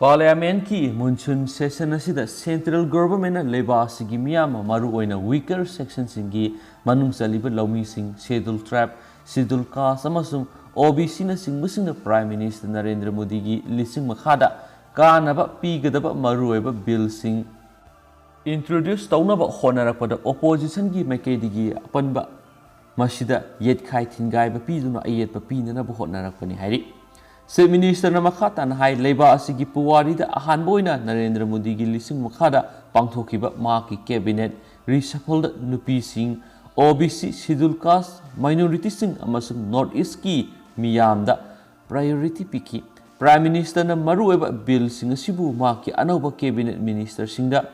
Parliamentꯀꯤ monsoon session ꯑꯁꯤꯗ central governmentꯅ ꯂꯩꯕꯥꯛ ꯑꯁꯤꯒꯤ ꯃꯤꯌꯥꯝ, ꯃꯔꯨꯑꯣꯏꯅ weaker sectionꯁꯤꯡꯒꯤ ꯃꯅꯨꯡ ꯆꯜꯂꯤꯕ ꯂꯧꯃꯤꯁꯤꯡ, Scheduled Tribe, Scheduled Caste ꯑꯃꯁꯨꯡ OBCꯅꯆꯤꯡꯕꯁꯤꯡꯅ Prime Minister ꯅꯔꯦꯟꯗ꯭ꯔ ꯃꯣꯗꯤꯒꯤ ꯂꯤꯁꯤꯡ ꯃꯈꯥꯗ ꯀꯥꯟꯅꯕ ꯄꯤꯒꯗꯕ ꯃꯔꯨꯑꯣꯏꯕ billꯁꯤꯡ introduce ꯇꯧꯅꯕ ꯍꯣꯠꯅꯔꯛꯄꯗ oppositionꯒꯤ ꯃꯥꯏꯀꯩꯗꯒꯤ ꯑꯄꯟꯕ ꯃꯁꯤꯗ ꯌꯦꯠꯈꯥꯏ ꯊꯤꯟꯒꯥꯏꯕ ꯄꯤꯗꯨꯅ ꯑꯌꯦꯠꯄ ꯄꯤꯅꯅꯕ ꯍꯣꯠꯅꯔꯛꯄꯅꯤ ꯍꯥꯏꯔꯤ꯫ Chief Ministerꯅ ꯃꯈꯥ ꯇꯥꯅ ꯍꯥꯏ, ꯂꯩꯕꯥꯛ ꯑꯁꯤꯒꯤ ꯄꯨꯋꯥꯔꯤꯗ ꯑꯍꯥꯟꯕ ꯑꯣꯏꯅ ꯅꯔꯦꯟꯗ꯭ꯔ ꯃꯣꯗꯤꯒꯤ ꯂꯤꯁꯤꯡ ꯃꯈꯥꯗ ꯄꯥꯡꯊꯣꯛꯈꯤꯕ ꯃꯍꯥꯛꯀꯤ cabinet reshuffleꯗ ꯅꯨꯄꯤꯁꯤꯡ, OBC, Scheduled Caste, minorityꯁꯤꯡ ꯑꯃꯁꯨꯡ North Eastꯀꯤ ꯃꯤꯌꯥꯝꯗ priority ꯄꯤꯈꯤ꯫ Prime Ministerꯅ ꯃꯔꯨꯑꯣꯏꯕ billꯁꯤꯡ ꯑꯁꯤꯕꯨ ꯃꯍꯥꯛꯀꯤ ꯑꯅꯧꯕ cabinet ministerꯁꯤꯡꯗ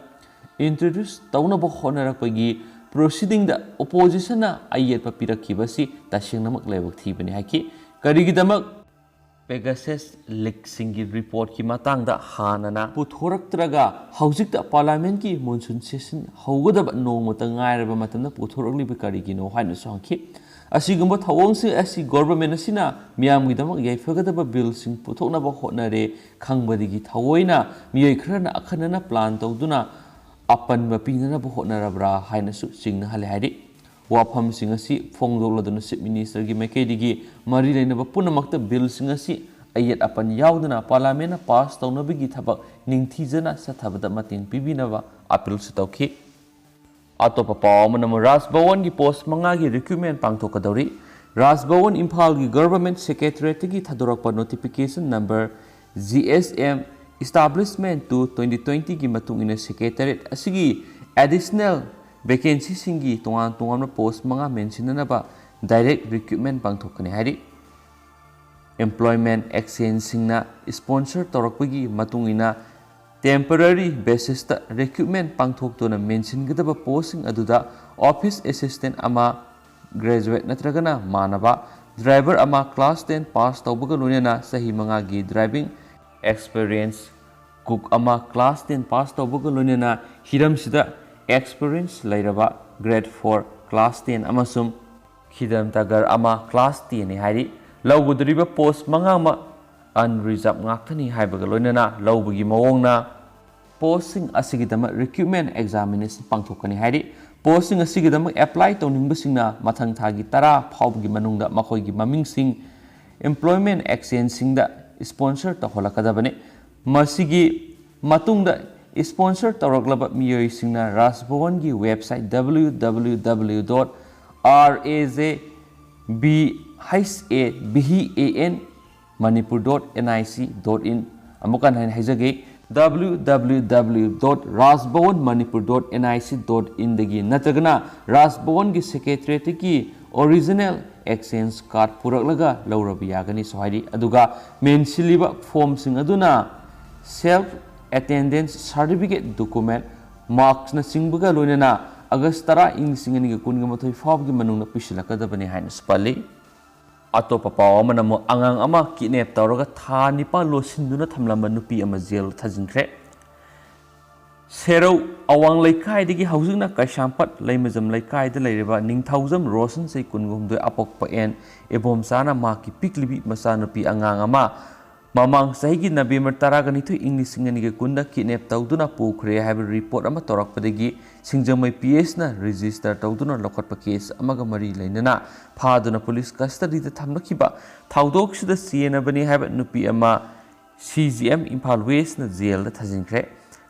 introduce ꯇꯧꯅꯕ ꯍꯣꯠꯅꯔꯛꯄꯒꯤ proceedingꯗ oppositionꯅ ꯑꯌꯦꯠꯄ ꯄꯤꯔꯛꯈꯤꯕ ꯑꯁꯤ ꯇꯁꯦꯡꯅꯃꯛ ꯂꯥꯏꯕꯛ ꯊꯤꯕꯅꯤ ꯍꯥꯏꯈꯤ꯫ ꯀꯔꯤꯒꯤꯗꯃꯛ ꯄꯦꯒꯥꯁꯁ ꯂꯤꯛꯁꯤꯡꯒꯤ ꯔꯤꯄꯣꯔꯠꯀꯤ ꯃꯇꯥꯡꯗ ꯍꯥꯟꯅꯅ ꯄꯨꯊꯣꯔꯛꯇ꯭ꯔꯒ ꯍꯧꯖꯤꯛꯇ ꯄꯥꯔꯂꯥꯃꯦꯟꯠꯀꯤ ꯃꯣꯟꯁꯨꯟ ꯁꯦꯁꯟ ꯍꯧꯒꯗꯕ ꯅꯣꯡꯃꯇ ꯉꯥꯏꯔꯕ ꯃꯇꯝꯗ ꯄꯨꯊꯣꯔꯛꯂꯤꯕ ꯀꯔꯤꯒꯤꯅꯣ ꯍꯥꯏꯅꯁꯨ ꯍꯪꯈꯤ꯫ ꯑꯁꯤꯒꯨꯝꯕ ꯊꯧꯑꯣꯡꯁꯤꯡ ꯑꯁꯤ ꯒꯣꯚꯔꯟꯃꯦꯟꯠ ꯑꯁꯤꯅ ꯃꯤꯌꯥꯝꯒꯤꯗꯃꯛ ꯌꯥꯏꯐꯒꯗꯕ ꯕꯤꯜꯁꯤꯡ ꯄꯨꯊꯣꯛꯅꯕ ꯍꯣꯠꯅꯔꯦ ꯈꯪꯕꯗꯒꯤ ꯊꯑꯣꯏꯅ ꯃꯤꯑꯣꯏ ꯈꯔꯅ ꯑꯈꯟꯅꯅ ꯄ꯭ꯂꯥꯟ ꯇꯧꯗꯨꯅ ꯑꯄꯟꯕ ꯄꯤꯅꯅꯕ ꯍꯣꯠꯅꯔꯕ꯭ꯔꯥ ꯍꯥꯏꯅꯁꯨ ꯆꯤꯡꯅꯍꯜꯂꯦ ꯍꯥꯏꯔꯤ꯫ ꯋꯥꯐꯝꯁꯤꯡ ꯑꯁꯤ ꯐꯣꯡꯗꯣꯛꯂꯗꯨꯅ ꯆꯤꯐ ꯃꯤꯅꯤꯁꯇꯔꯒꯤ ꯃꯥꯏꯀꯩꯗꯒꯤ ꯃꯔꯤ ꯂꯩꯅꯕ ꯄꯨꯝꯅꯃꯛꯇ ꯕꯤꯜꯁꯤꯡ ꯑꯁꯤ ꯑꯌꯦꯠ ꯑꯄꯟ ꯌꯥꯎꯗꯅ ꯄꯥꯔꯂꯥꯃꯦꯟꯠꯅ ꯄꯥꯁ ꯇꯧꯅꯕꯒꯤ ꯊꯕꯛ ꯅꯤꯡꯊꯤꯖꯅ ꯆꯠꯊꯕꯗ ꯃꯇꯦꯡ ꯄꯤꯕꯤꯅꯕ ꯑꯥꯄꯤꯜꯁꯨ ꯇꯧꯈꯤ꯫ ꯑꯇꯣꯞꯄ ꯄꯥꯎ ꯑꯃꯅ, ꯔꯥꯖ ꯚꯋꯟꯒꯤ ꯄꯣꯁ ꯃꯉꯥꯒꯤ ꯔꯤꯀ꯭ꯔꯨꯠꯃꯦꯟ ꯄꯥꯡꯊꯣꯛꯀꯗꯧꯔꯤ꯫ ꯔꯥꯖ ꯚꯋꯟ ꯏꯝꯐꯥꯜꯒꯤ ꯒꯚꯔꯟꯃꯦꯟꯠ ꯁꯦꯀ꯭ꯔꯦꯇꯔꯤꯌꯦꯠꯇꯒꯤ ꯊꯥꯗꯣꯔꯛꯄ ꯅꯣꯇꯤꯐꯤꯀꯦꯁꯟ ꯅꯝꯕꯔ ꯖꯤ ꯑꯦꯁ ꯑꯦꯝ ꯏꯁꯇꯥꯕ꯭ꯂꯤꯁꯃꯦꯟꯠ ꯇꯨ ꯇ꯭ꯋꯦꯟꯇꯤ ꯇ꯭ꯋꯦꯟꯇꯤꯒꯤ ꯃꯇꯨꯡ ꯏꯟꯅ ꯁꯦꯀ꯭ꯔꯦꯇꯔꯤꯌꯦꯠ ꯑꯁꯤꯒꯤ ꯑꯦꯗꯤꯁꯅꯦꯜ ꯚꯦꯀꯦꯟꯁꯤꯁꯤꯡꯒꯤ ꯇꯣꯉꯥꯟ ꯇꯣꯉꯥꯟꯕ ꯄꯣꯁ ꯃꯉꯥ ꯃꯦꯟꯁꯤꯟꯅꯅꯕ ꯗꯥꯏꯔꯦꯛ ꯔꯤꯀ꯭ꯔꯨꯠꯃꯦꯟ ꯄꯥꯡꯊꯣꯛꯀꯅꯤ ꯍꯥꯏꯔꯤ꯫ ꯑꯦꯝꯄ꯭ꯂꯣꯏꯃꯦꯟꯠ ꯑꯦꯛꯆꯦꯟꯖꯁꯤꯡꯅ ꯏꯁꯄꯣꯟꯁꯔ ꯇꯧꯔꯛꯄꯒꯤ ꯃꯇꯨꯡ ꯏꯟꯅ ꯇꯦꯝꯄꯔꯔꯤ ꯕꯦꯁꯤꯁꯇ ꯔꯤꯀ꯭ꯔꯨꯠꯃꯦꯟ ꯄꯥꯡꯊꯣꯛꯇꯨꯅ ꯃꯦꯟꯁꯤꯟꯒꯗꯕ ꯄꯣꯁꯁꯤꯡ ꯑꯗꯨꯗ ꯑꯣꯐꯤꯁ ꯑꯦꯁꯤꯁꯇꯦꯟꯠ ꯑꯃ, ꯒ꯭ꯔꯦꯖꯨꯋꯦꯠ ꯅꯠꯇ꯭ꯔꯒꯅ ꯃꯥꯟꯅꯕ, ꯗ꯭ꯔꯥꯏꯚꯔ ꯑꯃ ꯀ꯭ꯂꯥꯁ ꯇꯦꯟ ꯄꯥꯁ ꯇꯧꯕꯒ ꯂꯣꯏꯅꯅ ꯆꯍꯤ ꯃꯉꯥꯒꯤ ꯗ꯭ꯔꯥꯏꯚꯤꯡ ꯑꯦꯛꯁꯄꯤꯔꯤꯌꯦꯟꯁ, ꯀꯨꯛ ꯑꯃ ꯀ꯭ꯂꯥꯁ ꯇꯦꯟ ꯄꯥꯁ ꯇꯧꯕꯒ ꯂꯣꯏꯅꯅ ꯍꯤꯔꯝꯁꯤꯗ ꯑꯦꯛꯁꯄꯤꯔꯤꯌꯦꯟꯁ ꯂꯩꯔꯕ, ꯒ꯭ꯔꯦꯗ ꯐꯣꯔ, ꯀ꯭ꯂꯥꯁ ꯇꯦꯟ ꯑꯃꯁꯨꯡ ꯈꯤꯗꯝ ꯇꯒꯔ ꯑꯃ ꯀ꯭ꯂꯥꯁ ꯇꯦꯟꯅꯤ ꯍꯥꯏꯔꯤ꯫ ꯂꯧꯒꯗꯧꯔꯤꯕ ꯄꯣꯁ ꯃꯉꯥꯃꯛ ꯑꯟꯔꯤꯖꯥꯔꯕ ꯉꯥꯛꯇꯅꯤ ꯍꯥꯏꯕꯒ ꯂꯣꯏꯅꯅ ꯂꯧꯕꯒꯤ ꯃꯑꯣꯡꯅ ꯄꯣꯁꯁꯤꯡ ꯑꯁꯤꯒꯤꯗꯃꯛ ꯔꯤꯀ꯭ꯔꯨꯠꯃꯦꯟ ꯑꯦꯛꯖꯥꯃꯤꯅꯦꯁꯟ ꯄꯥꯡꯊꯣꯛꯀꯅꯤ ꯍꯥꯏꯔꯤ꯫ ꯄꯣꯁꯁꯤꯡ ꯑꯁꯤꯒꯤꯗꯃꯛ ꯑꯦꯄ꯭ꯂꯥꯏ ꯇꯧꯅꯤꯡꯕꯁꯤꯡꯅ ꯃꯊꯪ ꯊꯥꯒꯤ ꯇꯔꯥ ꯐꯥꯎꯕꯒꯤ ꯃꯅꯨꯡꯗ ꯃꯈꯣꯏꯒꯤ ꯃꯃꯤꯡꯁꯤꯡ ꯑꯦꯝꯄ꯭ꯂꯣꯏꯃꯦꯟꯠ ꯑꯦꯛꯆꯦꯟꯖꯁꯤꯡꯗ ꯏꯁꯄꯣꯟꯁꯔ ꯇꯧꯍꯜꯂꯛꯀꯗꯕꯅꯤ꯫ ꯃꯁꯤꯒꯤ ꯃꯇꯨꯡꯗ ꯏꯁꯄꯣꯟꯁꯔ ꯇꯧꯔꯛꯂꯕ ꯃꯤꯑꯣꯏꯁꯤꯡꯅ ꯔꯥꯖ ꯚꯋꯟꯒꯤ website W W W dot R A J B H A V A N Manipur dot N I C dot in, ꯑꯃꯨꯛ ꯍꯟꯅ ꯍꯥꯏꯖꯒꯦ, W W W dot rajbhawanmanipur dot N I C dot in ꯗꯒꯤ ꯅꯠꯇ꯭ꯔꯒꯅ ꯔꯥꯖ ꯚꯋꯟꯒꯤ ꯁꯦꯀ꯭ꯔꯦꯇꯔꯤꯌꯦꯠꯇꯒꯤ original exchange card ꯄꯨꯔꯛꯂꯒ ꯂꯧꯔꯕ ꯌꯥꯒꯅꯤꯁꯨ ꯍꯥꯏꯔꯤ꯫ ꯑꯗꯨꯒ ꯃꯦꯟꯁꯤꯜꯂꯤꯕ ꯐꯣꯔꯝꯁꯤꯡ ꯑꯗꯨꯅ self attendance certificate, document, ꯃꯥꯔꯛꯁꯅꯆꯤꯡꯕꯒ ꯂꯣꯏꯅꯅ ꯑꯥꯒꯁ ꯇꯔꯥ, ꯏꯪ ꯂꯤꯁꯤꯡ ꯑꯅꯤꯒ ꯀꯨꯟꯒ ꯃꯥꯊꯣꯏ ꯐꯥꯎꯕꯒꯤ ꯃꯅꯨꯡꯗ ꯄꯤꯁꯤꯜꯂꯛꯀꯗꯕꯅꯤ ꯍꯥꯏꯅꯁꯨ ꯄꯜꯂꯤ꯫ ꯑꯇꯣꯞꯄ ꯄꯥꯎ ꯑꯃꯅ ꯑꯃꯨꯛ ꯑꯉꯥꯡ ꯑꯃ ꯀꯤꯗꯅꯦꯞ ꯇꯧꯔꯒ ꯊꯥ ꯅꯤꯄꯥꯟ ꯂꯣꯠꯁꯤꯟꯗꯨꯅ ꯊꯝꯂꯝꯕ ꯅꯨꯄꯤ ꯑꯃ ꯖꯦꯜ ꯊꯥꯖꯤꯟꯈ꯭ꯔꯦ꯫ ꯁꯦꯔꯧ ꯑꯋꯥꯡ ꯂꯩꯀꯥꯏꯗꯒꯤ ꯍꯧꯖꯤꯛꯅ ꯀꯩꯁꯥꯝꯄꯥꯠ ꯂꯩꯃꯖꯝ ꯂꯩꯀꯥꯏꯗ ꯂꯩꯔꯤꯕ ꯅꯤꯡꯊꯧꯖꯝ ꯔꯣꯁꯟ, ꯆꯍꯤ ꯀꯨꯟꯍꯨꯝꯗꯣꯏ, ꯑꯄꯣꯛꯄ ꯑꯦꯟ ꯏꯕꯣꯝꯆꯥꯅ ꯃꯍꯥꯛꯀꯤ ꯄꯤꯛꯂꯤꯕꯤ ꯃꯆꯥꯅꯨꯄꯤ ꯑꯉꯥꯡ ꯑꯃ ꯃꯃꯥꯡ ꯆꯍꯤꯒꯤ ꯅꯕꯦꯝꯕꯔ ꯇꯔꯥꯅꯤꯊꯣꯏ, ꯏꯪ ꯂꯤꯁꯤꯡ ꯑꯅꯤꯒ ꯀꯨꯟꯗ ꯀꯤꯗꯅꯦꯞ ꯇꯧꯗꯨꯅ ꯄꯨꯈ꯭ꯔꯦ ꯍꯥꯏꯕ ꯔꯤꯄꯣꯔꯠ ꯑꯃ ꯇꯧꯔꯛꯄꯗꯒꯤ ꯁꯤꯡꯖꯃꯩ ꯄꯤ ꯑꯦꯁꯅ ꯔꯦꯖꯤꯁꯇꯔ ꯇꯧꯗꯨꯅ ꯂꯧꯈꯠꯄ ꯀꯦꯁ ꯑꯃꯒ ꯃꯔꯤ ꯂꯩꯅꯅ ꯐꯥꯗꯨꯅ ꯄꯨꯂꯤꯁ ꯀꯁꯇꯗꯤꯗ ꯊꯝꯂꯛꯈꯤꯕ ꯊꯧꯗꯣꯛꯁꯤꯗ ꯆꯦꯟꯅꯕꯅꯤ ꯍꯥꯏꯕ ꯅꯨꯄꯤ ꯑꯃ ꯁꯤ ꯖꯤ ꯑꯦꯝ ꯏꯝꯐꯥꯜ ꯋꯦꯁꯅ ꯖꯦꯜꯗ ꯊꯥꯖꯤꯟꯈ꯭ꯔꯦ꯫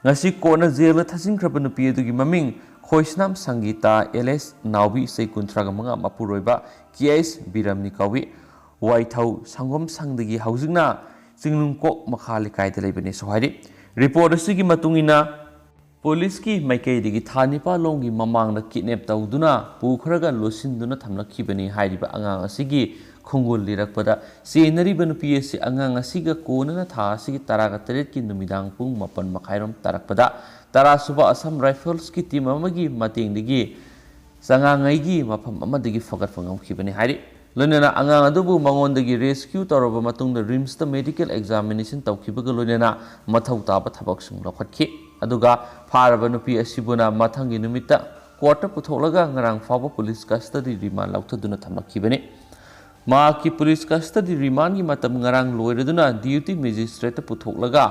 ꯉꯁꯤ ꯀꯣꯔꯠꯅ ꯖꯦꯜꯗ ꯊꯥꯖꯤꯟꯈ꯭ꯔꯕ ꯅꯨꯄꯤ ꯑꯗꯨꯒꯤ ꯃꯃꯤꯡ ꯈꯣꯏꯁꯅꯥꯝ ꯁꯪꯒꯤꯇꯥ ꯑꯦꯂꯤꯌꯥꯁ ꯅꯥꯎꯕꯤ, ꯆꯍꯤ ꯀꯨꯟꯊ꯭ꯔꯥꯒ ꯃꯉꯥ, ꯃꯄꯨꯔꯣꯏꯕ ꯀꯦ ꯑꯩꯁ ꯕꯤꯔꯝꯅꯤ ꯀꯧꯏ꯫ ꯋꯥꯏꯊꯧ ꯁꯪꯒꯣꯝ ꯁꯪꯗꯒꯤ ꯍꯧꯖꯤꯛꯅ ꯆꯤꯡꯅꯨꯡꯀꯣꯛ ꯃꯈꯥ ꯂꯩꯀꯥꯏꯗ ꯂꯩꯕꯅꯤꯁꯨ ꯍꯥꯏꯔꯤ꯫ ꯔꯤꯄꯣꯔꯠ ꯑꯁꯤꯒꯤ ꯃꯇꯨꯡ ꯏꯟꯅ, ꯄꯨꯂꯤꯁꯀꯤ ꯃꯥꯏꯀꯩꯗꯒꯤ ꯊꯥ ꯅꯤꯄꯥꯟ ꯂꯣꯝꯒꯤ ꯃꯃꯥꯡꯗ ꯀꯤꯗꯅꯦꯞ ꯇꯧꯗꯨꯅ ꯄꯨꯈ꯭ꯔꯒ ꯂꯣꯠꯁꯤꯟꯗꯨꯅ ꯊꯝꯂꯛꯈꯤꯕꯅꯤ ꯍꯥꯏꯔꯤꯕ ꯑꯉꯥꯡ ꯑꯁꯤꯒꯤ ꯈꯣꯡꯒꯨꯜ ꯂꯤꯔꯛꯄꯗ, ꯆꯦꯟꯅꯔꯤꯕ ꯅꯨꯄꯤ ꯑꯁꯤ ꯑꯉꯥꯡ ꯑꯁꯤꯒ ꯀꯣꯟꯅꯅ ꯊꯥ ꯑꯁꯤꯒꯤ ꯇꯔꯥꯒ ꯇꯔꯦꯠꯀꯤ ꯅꯨꯃꯤꯗꯥꯡ ꯄꯨꯡ ꯃꯥꯄꯟ ꯃꯈꯥꯏꯔꯣꯝ ꯇꯥꯔꯛꯄꯗ ꯇꯔꯥꯁꯨꯕ ꯑꯁꯥꯝ ꯔꯥꯏꯐꯜꯁꯀꯤ ꯇꯤꯝ ꯑꯃꯒꯤ ꯃꯇꯦꯡꯗꯒꯤ ꯆꯉꯥꯡꯉꯩꯒꯤ ꯃꯐꯝ ꯑꯃꯗꯒꯤ ꯐꯒꯠꯄ ꯉꯝꯈꯤꯕꯅꯤ ꯍꯥꯏꯔꯤ꯫ ꯂꯣꯏꯅꯅ ꯑꯉꯥꯡ ꯑꯗꯨꯕꯨ ꯃꯉꯣꯟꯗꯒꯤ ꯔꯦꯁꯀ꯭ꯌꯨ ꯇꯧꯔꯕ ꯃꯇꯨꯡꯗ ꯔꯤꯝꯁꯇ ꯃꯦꯗꯤꯀꯦꯜ ꯑꯦꯛꯖꯥꯃꯤꯅꯦꯁꯟ ꯇꯧꯈꯤꯕꯒ ꯂꯣꯏꯅꯅ ꯃꯊꯧ ꯇꯥꯕ ꯊꯕꯛꯁꯤꯡ ꯂꯧꯈꯠꯈꯤ꯫ ꯑꯗꯨꯒ ꯐꯥꯔꯕ ꯅꯨꯄꯤ ꯑꯁꯤꯕꯨꯅ ꯃꯊꯪꯒꯤ ꯅꯨꯃꯤꯠꯇ ꯀꯣꯔꯠꯇ ꯄꯨꯊꯣꯛꯂꯒ ꯉꯔꯥꯡ ꯐꯥꯎꯕ ꯄꯨꯂꯤꯁ ꯀꯁꯇꯗꯤ ꯔꯤꯃꯥꯟ ꯂꯧꯊꯗꯨꯅ ꯊꯝꯂꯛꯈꯤꯕꯅꯤ꯫ ꯃꯍꯥꯛꯀꯤ ꯄꯨꯂꯤꯁ ꯀꯁꯇꯗꯤ ꯔꯤꯃꯥꯟꯒꯤ ꯃꯇꯝ ꯉꯔꯥꯡ ꯂꯣꯏꯔꯗꯨꯅ ꯗ꯭ꯌꯨꯇꯤ ꯃꯦꯖꯤꯁꯇ꯭ꯔꯦꯠꯇ ꯄꯨꯊꯣꯛꯂꯒ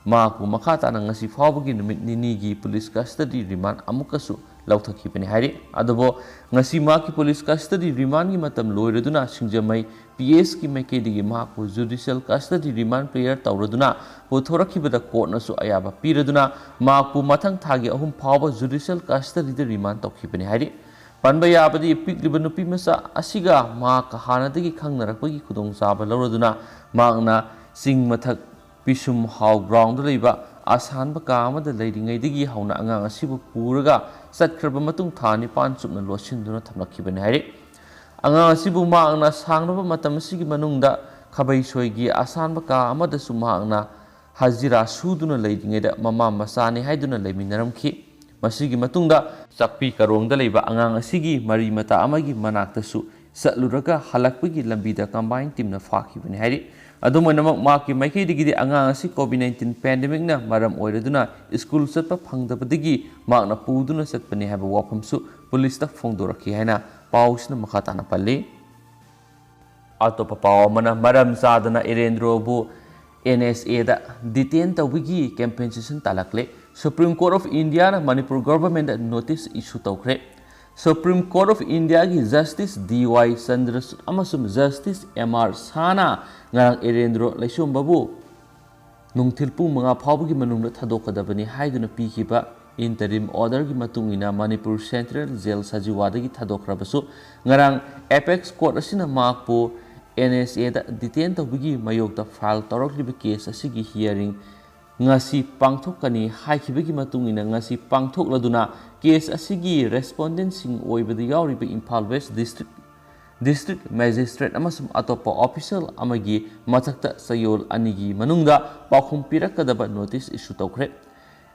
ꯃꯍꯥꯛꯄꯨ ꯃꯈꯥ ꯇꯥꯅ ꯉꯁꯤ ꯐꯥꯎꯕꯒꯤ ꯅꯨꯃꯤꯠ ꯅꯤꯅꯤꯒꯤ ꯄꯨꯂꯤꯁ ꯀꯁꯇꯗꯤ ꯔꯤꯃꯥꯟ ꯑꯃꯨꯛꯀꯁꯨ ꯂꯧꯊꯈꯤꯕꯅꯤ ꯍꯥꯏꯔꯤ꯫ ꯑꯗꯨꯕꯨ ꯉꯁꯤ ꯃꯍꯥꯛꯀꯤ ꯄꯨꯂꯤꯁ ꯀꯁꯇꯗꯤ ꯔꯤꯃꯥꯟꯒꯤ ꯃꯇꯝ ꯂꯣꯏꯔꯗꯨꯅ ꯁꯤꯡꯖꯃꯩ ꯄꯤ ꯑꯦꯁꯀꯤ ꯃꯥꯏꯀꯩꯗꯒꯤ ꯃꯍꯥꯛꯄꯨ ꯖꯨꯗꯤꯁꯤꯌꯦꯜ ꯀꯁꯇꯗꯤ ꯔꯤꯃꯥꯟ ꯄ꯭ꯔꯦꯌꯔ ꯇꯧꯔꯗꯨꯅ ꯄꯨꯊꯣꯔꯛꯈꯤꯕꯗ ꯀꯣꯔꯠꯅꯁꯨ ꯑꯌꯥꯕ ꯄꯤꯔꯗꯨꯅ ꯃꯍꯥꯛꯄꯨ ꯃꯊꯪ ꯊꯥꯒꯤ ꯑꯍꯨꯝ ꯐꯥꯎꯕ ꯖꯨꯗꯤꯁꯤꯌꯦꯜ ꯀꯁꯇꯗꯤꯗ ꯔꯤꯃꯥꯟ ꯇꯧꯈꯤꯕꯅꯤ ꯍꯥꯏꯔꯤ꯫ ꯄꯟꯕ ꯌꯥꯕꯗꯤ, ꯄꯤꯛꯂꯤꯕ ꯅꯨꯄꯤ ꯃꯆꯥ ꯑꯁꯤꯒ ꯃꯍꯥꯛꯀ ꯍꯥꯟꯅꯗꯒꯤ ꯈꯪꯅꯔꯛꯄꯒꯤ ꯈꯨꯗꯣꯡꯆꯥꯕ ꯂꯧꯔꯗꯨꯅ ꯃꯍꯥꯛꯅ ꯆꯤꯡ ꯃꯊꯛ ꯄꯤꯁꯨꯝ ꯍꯥꯎ ꯒ꯭ꯔꯥꯎꯟꯗ ꯂꯩꯕ ꯑꯁꯥꯟꯕ ꯀꯥ ꯑꯃꯗ ꯂꯩꯔꯤꯉꯩꯗꯒꯤ ꯍꯧꯅ ꯑꯉꯥꯡ ꯑꯁꯤꯕꯨ ꯄꯨꯔꯒ ꯆꯠꯈ꯭ꯔꯕ ꯃꯇꯨꯡ ꯊꯥ ꯅꯤꯄꯥꯟ ꯆꯨꯞꯅ ꯂꯣꯠꯁꯤꯟꯗꯨꯅ ꯊꯝꯂꯛꯈꯤꯕꯅꯤ ꯍꯥꯏꯔꯤ꯫ ꯑꯉꯥꯡ ꯑꯁꯤꯕꯨ ꯃꯍꯥꯛꯅ ꯁꯥꯡꯂꯕ ꯃꯇꯝ ꯑꯁꯤꯒꯤ ꯃꯅꯨꯡꯗ ꯈꯥꯕꯩꯁꯣꯏꯒꯤ ꯑꯁꯥꯟꯕ ꯀꯥ ꯑꯃꯗꯁꯨ ꯃꯍꯥꯛꯅ ꯍꯖꯤꯔꯥ ꯁꯨꯗꯨꯅ ꯂꯩꯔꯤꯉꯩꯗ ꯃꯃꯥ ꯃꯆꯥꯅꯤ ꯍꯥꯏꯗꯨꯅ ꯂꯩꯃꯤꯟꯅꯔꯝꯈꯤ꯫ ꯃꯁꯤꯒꯤ ꯃꯇꯨꯡꯗ ꯆꯥꯛꯄꯤ ꯀꯥꯔꯣꯡꯗ ꯂꯩꯕ ꯑꯉꯥꯡ ꯑꯁꯤꯒꯤ ꯃꯔꯤ ꯃꯇꯥ ꯑꯃꯒꯤ ꯃꯅꯥꯛꯇꯁꯨ ꯆꯠꯂꯨꯔꯒ ꯍꯜꯂꯛꯄꯒꯤ ꯂꯝꯕꯤꯗ ꯀꯝꯕꯥꯏꯟ ꯇꯤꯝꯅ ꯐꯥꯈꯤꯕꯅꯤ ꯍꯥꯏꯔꯤ꯫ ꯑꯗꯨꯝ ꯑꯣꯏꯅꯃꯛ, ꯃꯍꯥꯛꯀꯤ ꯃꯥꯏꯀꯩꯗꯒꯤꯗꯤ ꯑꯉꯥꯡ ꯑꯁꯤ ꯀꯣꯚꯤꯗ ꯅꯥꯏꯟꯇꯤꯟ ꯄꯦꯟꯗꯦꯃꯤꯛꯅ ꯃꯔꯝ ꯑꯣꯏꯔꯗꯨꯅ ꯁ꯭ꯀꯨꯜ ꯆꯠꯄ ꯐꯪꯗꯕꯗꯒꯤ ꯃꯍꯥꯛꯅ ꯄꯨꯗꯨꯅ ꯆꯠꯄꯅꯤ ꯍꯥꯏꯕ ꯋꯥꯐꯝꯁꯨ ꯄꯨꯂꯤꯁꯇ ꯐꯣꯡꯗꯣꯔꯛꯈꯤ ꯍꯥꯏꯅ ꯄꯥꯎꯁꯤꯅ ꯃꯈꯥ ꯇꯥꯅ ꯄꯜꯂꯤ꯫ ꯑꯇꯣꯞꯄ ꯄꯥꯎ ꯑꯃꯅ, ꯃꯔꯝ ꯆꯥꯗꯅ ꯏꯔꯦꯟꯗ꯭ꯔꯣꯕꯨ ꯑꯦꯟ ꯑꯦꯁ ꯑꯦꯗ ꯗꯤꯇꯦꯟ ꯇꯧꯕꯒꯤ ꯀꯝꯄꯦꯟꯁꯦꯁꯟ ꯇꯥꯜꯂꯛꯂꯦ꯫ Supreme Court of Indiaꯅ ꯃꯅꯤꯄꯨꯔ ꯒꯣꯚꯔꯟꯃꯦꯟꯗ ꯅꯣꯇꯤꯁ ꯏꯁꯨ ꯇꯧꯈ꯭ꯔꯦ꯫ Supreme Court of Indiaꯒꯤ ꯖꯁꯇꯤꯁ ꯗꯤ ꯋꯥꯏ ꯆꯟꯗ꯭ꯔꯆꯨꯗ ꯑꯃꯁꯨꯡ ꯖꯁꯇꯤꯁ ꯑꯦꯝ ꯑꯥꯔ ꯁꯥꯍꯅ ꯉꯔꯥꯡ ꯏꯔꯦꯟꯗ꯭ꯔꯣ ꯂꯩꯁꯣꯝꯕꯕꯨ ꯅꯨꯡꯊꯤꯜ ꯄꯨꯡ ꯃꯉꯥ ꯐꯥꯎꯕꯒꯤ ꯃꯅꯨꯡꯗ ꯊꯥꯗꯣꯛꯀꯗꯕꯅꯤ ꯍꯥꯏꯗꯨꯅ ꯄꯤꯈꯤꯕ ꯏꯟꯇꯔꯤꯝ ꯑꯣꯔꯗꯔꯒꯤ ꯃꯇꯨꯡ ꯏꯟꯅ ꯃꯅꯤꯄꯨꯔ ꯁꯦꯟꯇ꯭ꯔꯦꯜ ꯖꯦꯜ ꯁꯖꯤꯋꯥꯗꯒꯤ ꯊꯥꯗꯣꯛꯈ꯭ꯔꯕꯁꯨ, ꯉꯔꯥꯡ ꯑꯦꯄꯦꯛꯁ ꯀꯣꯔꯠ ꯑꯁꯤꯅ ꯃꯍꯥꯛꯄꯨ ꯑꯦꯟ ꯑꯦꯁ ꯑꯦꯗ ꯗꯤꯇꯦꯟ ꯇꯧꯕꯒꯤ ꯃꯥꯌꯣꯛꯇ ꯐꯥꯏꯜ ꯇꯧꯔꯛꯂꯤꯕ ꯀꯦꯁ ꯑꯁꯤꯒꯤ ꯍꯤꯌꯥꯔꯤꯡ ꯉꯁꯤ ꯄꯥꯡꯊꯣꯛꯀꯅꯤ ꯍꯥꯏꯈꯤꯕꯒꯤ ꯃꯇꯨꯡ ꯏꯟꯅ, ꯉꯁꯤ ꯄꯥꯡꯊꯣꯛꯂꯗꯨꯅ ꯀꯦꯁ ꯑꯁꯤꯒꯤ ꯔꯦꯁꯄꯣꯟꯗꯦꯟꯁꯤꯡ ꯑꯣꯏꯕꯗ ꯌꯥꯎꯔꯤꯕ Imphal west district district magistrate ꯑꯃꯁꯨꯡ ꯑꯇꯣꯞꯄ ꯑꯣꯐꯤꯁꯤꯌꯦꯜ ꯑꯃꯒꯤ ꯃꯊꯛꯇ ꯆꯌꯣꯜ ꯑꯅꯤꯒꯤ ꯃꯅꯨꯡꯗ ꯄꯥꯎꯈꯨꯝ ꯄꯤꯔꯛꯀꯗꯕ ꯅꯣꯇꯤꯁ ꯏꯁꯨ ꯇꯧꯈ꯭ꯔꯦ꯫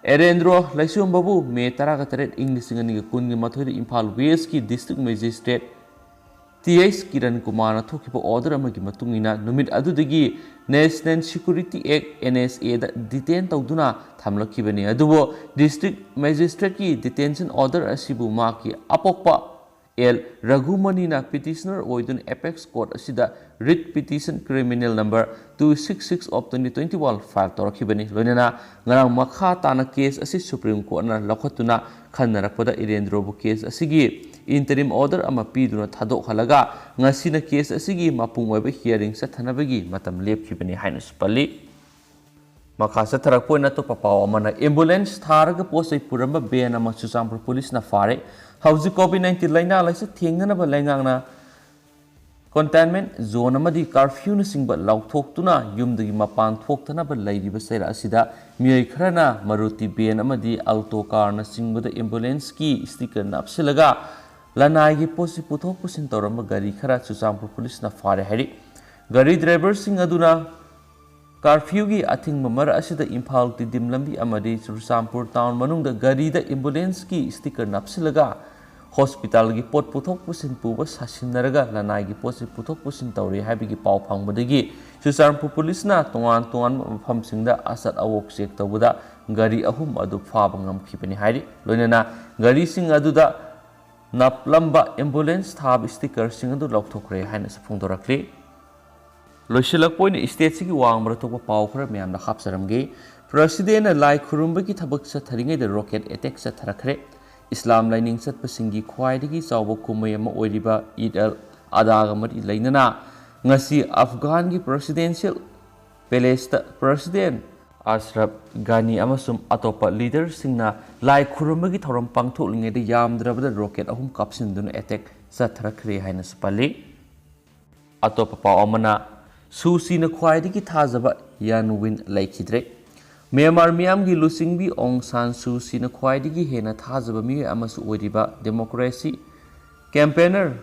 ꯏꯔꯦꯟꯗ꯭ꯔꯣ ꯂꯩꯁꯣꯝꯕꯕꯨ ꯃꯦ ꯇꯔꯥꯒ ꯇꯔꯦꯠ, ꯏꯪ ꯂꯤꯁꯤꯡ ꯑꯅꯤꯒ ꯀꯨꯟꯒꯤ ꯃꯥꯊꯣꯏꯗ ꯏꯝꯐꯥꯜ ꯋꯦꯁꯀꯤ district magistrate T H Kiran ꯀꯨꯃꯥꯔꯅ ꯊꯣꯛꯈꯤꯕ ꯑꯣꯔꯗꯔ ꯑꯃꯒꯤ ꯃꯇꯨꯡ ꯏꯟꯅ ꯅꯨꯃꯤꯠ ꯑꯗꯨꯗꯒꯤ national security act, N S ꯑꯦꯗ ꯗꯤꯇꯦꯟ ꯇꯧꯗꯨꯅ ꯊꯝꯂꯛꯈꯤꯕꯅꯤ꯫ ꯑꯗꯨꯕꯨ ꯗꯤꯁꯇ꯭ꯔꯤꯛ ꯃꯦꯖꯤꯁꯇ꯭ꯔꯦꯠꯀꯤ ꯗꯤꯇꯦꯟꯁꯟ ꯑꯣꯔꯗꯔ ꯑꯁꯤꯕꯨ ꯃꯍꯥꯛꯀꯤ ꯑꯄꯣꯛꯄ ꯑꯦꯜ ꯔꯘꯨꯃꯅꯤꯅ ꯄꯤꯇꯤꯁꯅꯔ ꯑꯣꯏꯗꯨꯅ ꯑꯦꯄꯦꯛꯁ ꯀꯣꯔꯠ ꯑꯁꯤꯗ writ petition criminal number two six six of twenty twenty-one file ꯇꯧꯔꯛꯈꯤꯕꯅꯤ꯫ ꯂꯣꯏꯅꯅ ꯉꯔꯥꯡ ꯃꯈꯥ ꯇꯥꯅ ꯀꯦꯁ ꯑꯁꯤ ꯁꯨꯄ꯭ꯔꯤꯝ ꯀꯣꯔꯠꯅ ꯂꯧꯈꯠꯇꯨꯅ ꯈꯟꯅꯔꯛꯄꯗ ꯏꯔꯦꯟꯗ꯭ꯔꯣꯕꯨ ꯀꯦꯁ ꯑꯁꯤꯒꯤ ꯏꯟꯇꯔꯤꯝ ꯑꯣꯔꯗꯔ ꯑꯃ ꯄꯤꯗꯨꯅ ꯊꯥꯗꯣꯛꯍꯜꯂꯒ ꯉꯁꯤꯅ ꯀꯦꯁ ꯑꯁꯤꯒꯤ ꯃꯄꯨꯡ ꯑꯣꯏꯕ ꯍꯤꯌꯥꯔꯤꯡ ꯆꯠꯊꯅꯕꯒꯤ ꯃꯇꯝ ꯂꯦꯞꯈꯤꯕꯅꯤ ꯍꯥꯏꯅꯁꯨ ꯄꯜꯂꯤ꯫ ꯃꯈꯥ ꯆꯠꯊꯔꯛꯄ ꯑꯣꯏꯅ ꯑꯇꯣꯞꯄ ꯄꯥꯎ ꯑꯃꯅ, ꯑꯦꯝꯕꯨꯂꯦꯟꯁ ꯊꯥꯔꯒ ꯄꯣꯠ ꯆꯩ ꯄꯨꯔꯝꯕ ꯚꯦꯟ ꯑꯃ ꯆꯨꯔꯆꯥꯟꯄꯨꯔ ꯄꯨꯂꯤꯁꯅ ꯐꯥꯔꯦ꯫ ꯍꯧꯖꯤꯛ ꯀꯣꯚꯤꯗ ꯅꯥꯏꯟꯇꯤꯟ ꯂꯥꯏꯅꯥ ꯂꯥꯏꯆꯠ ꯊꯦꯡꯅꯅꯕ ꯂꯩꯉꯥꯛꯅ ꯀꯟꯇꯦꯟꯃꯦꯟꯠ ꯖꯣꯟ ꯑꯃꯗꯤ ꯀꯥꯔꯐ꯭ꯌꯨꯅꯆꯤꯡꯕ ꯂꯥꯎꯊꯣꯛꯇꯨꯅ ꯌꯨꯝꯗꯒꯤ ꯃꯄꯥꯟ ꯊꯣꯛꯇꯅꯕ ꯂꯩꯔꯤꯕ ꯆꯩꯔꯥꯛ ꯑꯁꯤꯗ ꯃꯤꯑꯣꯏ ꯈꯔꯅ ꯃꯔꯨꯇꯤ ꯚꯦꯟ ꯑꯃꯗꯤ ꯑꯜꯇꯣ ꯀꯥꯔꯅꯆꯤꯡꯕꯗ ꯑꯦꯝꯕꯨꯂꯦꯟꯁꯀꯤ ꯁ꯭ꯇꯤꯀꯔ ꯅꯞꯁꯤꯜꯂꯒ ꯂꯅꯥꯏꯒꯤ ꯄꯣꯠ ꯆꯩ ꯄꯨꯊꯣꯛ ꯄꯨꯁꯤꯟ ꯇꯧꯔꯝꯕ ꯒꯥꯔꯤ ꯈꯔ ꯆꯨꯔꯆꯥꯟꯄꯨꯔ ꯄꯨꯂꯤꯁꯅ ꯐꯥꯔꯦ ꯍꯥꯏꯔꯤ꯫ ꯒꯥꯔꯤ ꯗ꯭ꯔꯥꯏꯚꯔꯁꯤꯡ ꯑꯗꯨꯅ ꯀꯥꯔꯐ꯭ꯌꯨꯒꯤ ꯑꯊꯤꯡꯕ ꯃꯔꯛ ꯑꯁꯤꯗ ꯏꯝꯐꯥꯜ ꯇꯤꯗꯤꯝ ꯂꯝꯕꯤ ꯑꯃꯗꯤ ꯆꯨꯔꯆꯥꯟꯄꯨꯔ ꯇꯥꯎꯟ ꯃꯅꯨꯡꯗ ꯒꯥꯔꯤꯗ ꯑꯦꯝꯕꯨꯂꯦꯟꯁꯀꯤ ꯁ꯭ꯇꯤꯀꯔ ꯅꯞꯁꯤꯜꯂꯒ ꯍꯣꯁꯄꯤꯇꯥꯜꯒꯤ ꯄꯣꯠ ꯄꯨꯊꯣꯛ ꯄꯨꯁꯤꯟ ꯄꯨꯕ ꯁꯥꯁꯤꯟꯅꯔꯒ ꯂꯅꯥꯏꯒꯤ ꯄꯣꯠꯁꯤ ꯄꯨꯊꯣꯛ ꯄꯨꯁꯤꯟ ꯇꯧꯔꯤ ꯍꯥꯏꯕꯒꯤ ꯄꯥꯎ ꯐꯪꯕꯗꯒꯤ ꯆꯨꯔꯆꯥꯟꯄꯨꯔ ꯄꯨꯂꯤꯁꯅ ꯇꯣꯉꯥꯟ ꯇꯣꯉꯥꯟꯕ ꯃꯐꯝꯁꯤꯡꯗ ꯑꯆꯠ ꯑꯋꯣꯛ ꯆꯦꯛ ꯇꯧꯕꯗ ꯒꯥꯔꯤ ꯑꯍꯨꯝ ꯑꯗꯨ ꯐꯥꯕ ꯉꯝꯈꯤꯕꯅꯤ ꯍꯥꯏꯔꯤ꯫ ꯂꯣꯏꯅꯅ ꯒꯥꯔꯤꯁꯤꯡ ꯑꯗꯨꯗ ꯅꯞꯂꯝꯕ ꯑꯦꯝꯕꯨꯂꯦꯟꯁ ꯊꯥꯕ ꯁ꯭ꯇꯤꯀꯔꯁꯤꯡ ꯑꯗꯨ ꯂꯧꯊꯣꯛꯈ꯭ꯔꯦ ꯍꯥꯏꯅꯁꯨ ꯐꯣꯡꯗꯣꯔꯛꯂꯤ꯫ ꯂꯣꯏꯁꯤꯜꯂꯛꯄ ꯑꯣꯏꯅ ꯁ꯭ꯇꯦꯠꯁꯤꯒꯤ ꯋꯥꯡꯃꯗ ꯊꯣꯛꯄ ꯄꯥꯎ ꯈꯔ ꯃꯌꯥꯝꯗ ꯍꯥꯞꯆꯔꯝꯒꯦ꯫ ꯄ꯭ꯔꯁꯤꯗꯦꯟꯅ ꯂꯥꯏ ꯈꯨꯔꯨꯝꯕꯒꯤ ꯊꯕꯛ ꯆꯠꯊꯔꯤꯉꯩꯗ ꯔꯣꯀꯦꯠ ꯑꯦꯇꯦꯛ ꯆꯠꯊꯔꯛꯈ꯭ꯔꯦ꯫ ꯏꯁꯂꯥꯝ ꯂꯥꯏꯅꯤꯡ ꯆꯠꯄꯁꯤꯡꯒꯤ ꯈ꯭ꯋꯥꯏꯗꯒꯤ ꯆꯥꯎꯕ ꯀꯨꯝꯍꯩ ꯑꯃ ꯑꯣꯏꯔꯤꯕ ꯏꯗ ꯑꯜ ꯑꯗꯥꯒ ꯃꯔꯤ ꯂꯩꯅꯅ ꯉꯁꯤ ꯑꯐꯒꯥꯟꯒꯤ ꯄ꯭ꯔꯁꯤꯗꯦꯟꯁꯤꯌꯦꯜ ꯄꯦꯂꯦꯁꯇ ꯄ꯭ꯔꯁꯤꯗꯦꯟ ꯑꯁꯔꯐ ꯒꯥꯅꯤ ꯑꯃꯁꯨꯡ ꯑꯇꯣꯞꯄ ꯂꯤꯗꯔꯁꯤꯡꯅ ꯂꯥꯏ ꯈꯨꯔꯨꯝꯕꯒꯤ ꯊꯧꯔꯝ ꯄꯥꯡꯊꯣꯛꯂꯤꯉꯩꯗ ꯌꯥꯝꯗ꯭ꯔꯕꯗ ꯔꯣꯀꯦꯠ ꯑꯍꯨꯝ ꯀꯥꯞꯁꯤꯟꯗꯨꯅ ꯑꯦꯇꯦꯛ ꯆꯠꯊꯔꯛꯈ꯭ꯔꯦ ꯍꯥꯏꯅꯁꯨ ꯄꯜꯂꯤ꯫ ꯑꯇꯣꯞꯄ ꯄꯥꯎ ꯑꯃꯅ, ꯁꯨ ꯆꯤꯅ ꯈ꯭ꯋꯥꯏꯗꯒꯤ ꯊꯥꯖꯕ ꯌꯥꯟ ꯋꯤꯟ ꯂꯩꯈꯤꯗ꯭ꯔꯦ꯫ ꯃ꯭ꯌꯥꯟꯃꯥꯔ ꯃꯤꯌꯥꯝꯒꯤ ꯂꯨꯆꯤꯡꯕꯤ ꯑꯣꯡ ꯁꯥꯟ ꯁꯨ ꯆꯤꯅ ꯈ꯭ꯋꯥꯏꯗꯒꯤ ꯍꯦꯟꯅ ꯊꯥꯖꯕ ꯃꯤꯑꯣꯏ ꯑꯃꯁꯨ ꯑꯣꯏꯔꯤꯕ ꯗꯦꯃꯣꯀ꯭ꯔꯦꯁꯤ ꯀꯦꯝꯄꯦꯅꯔ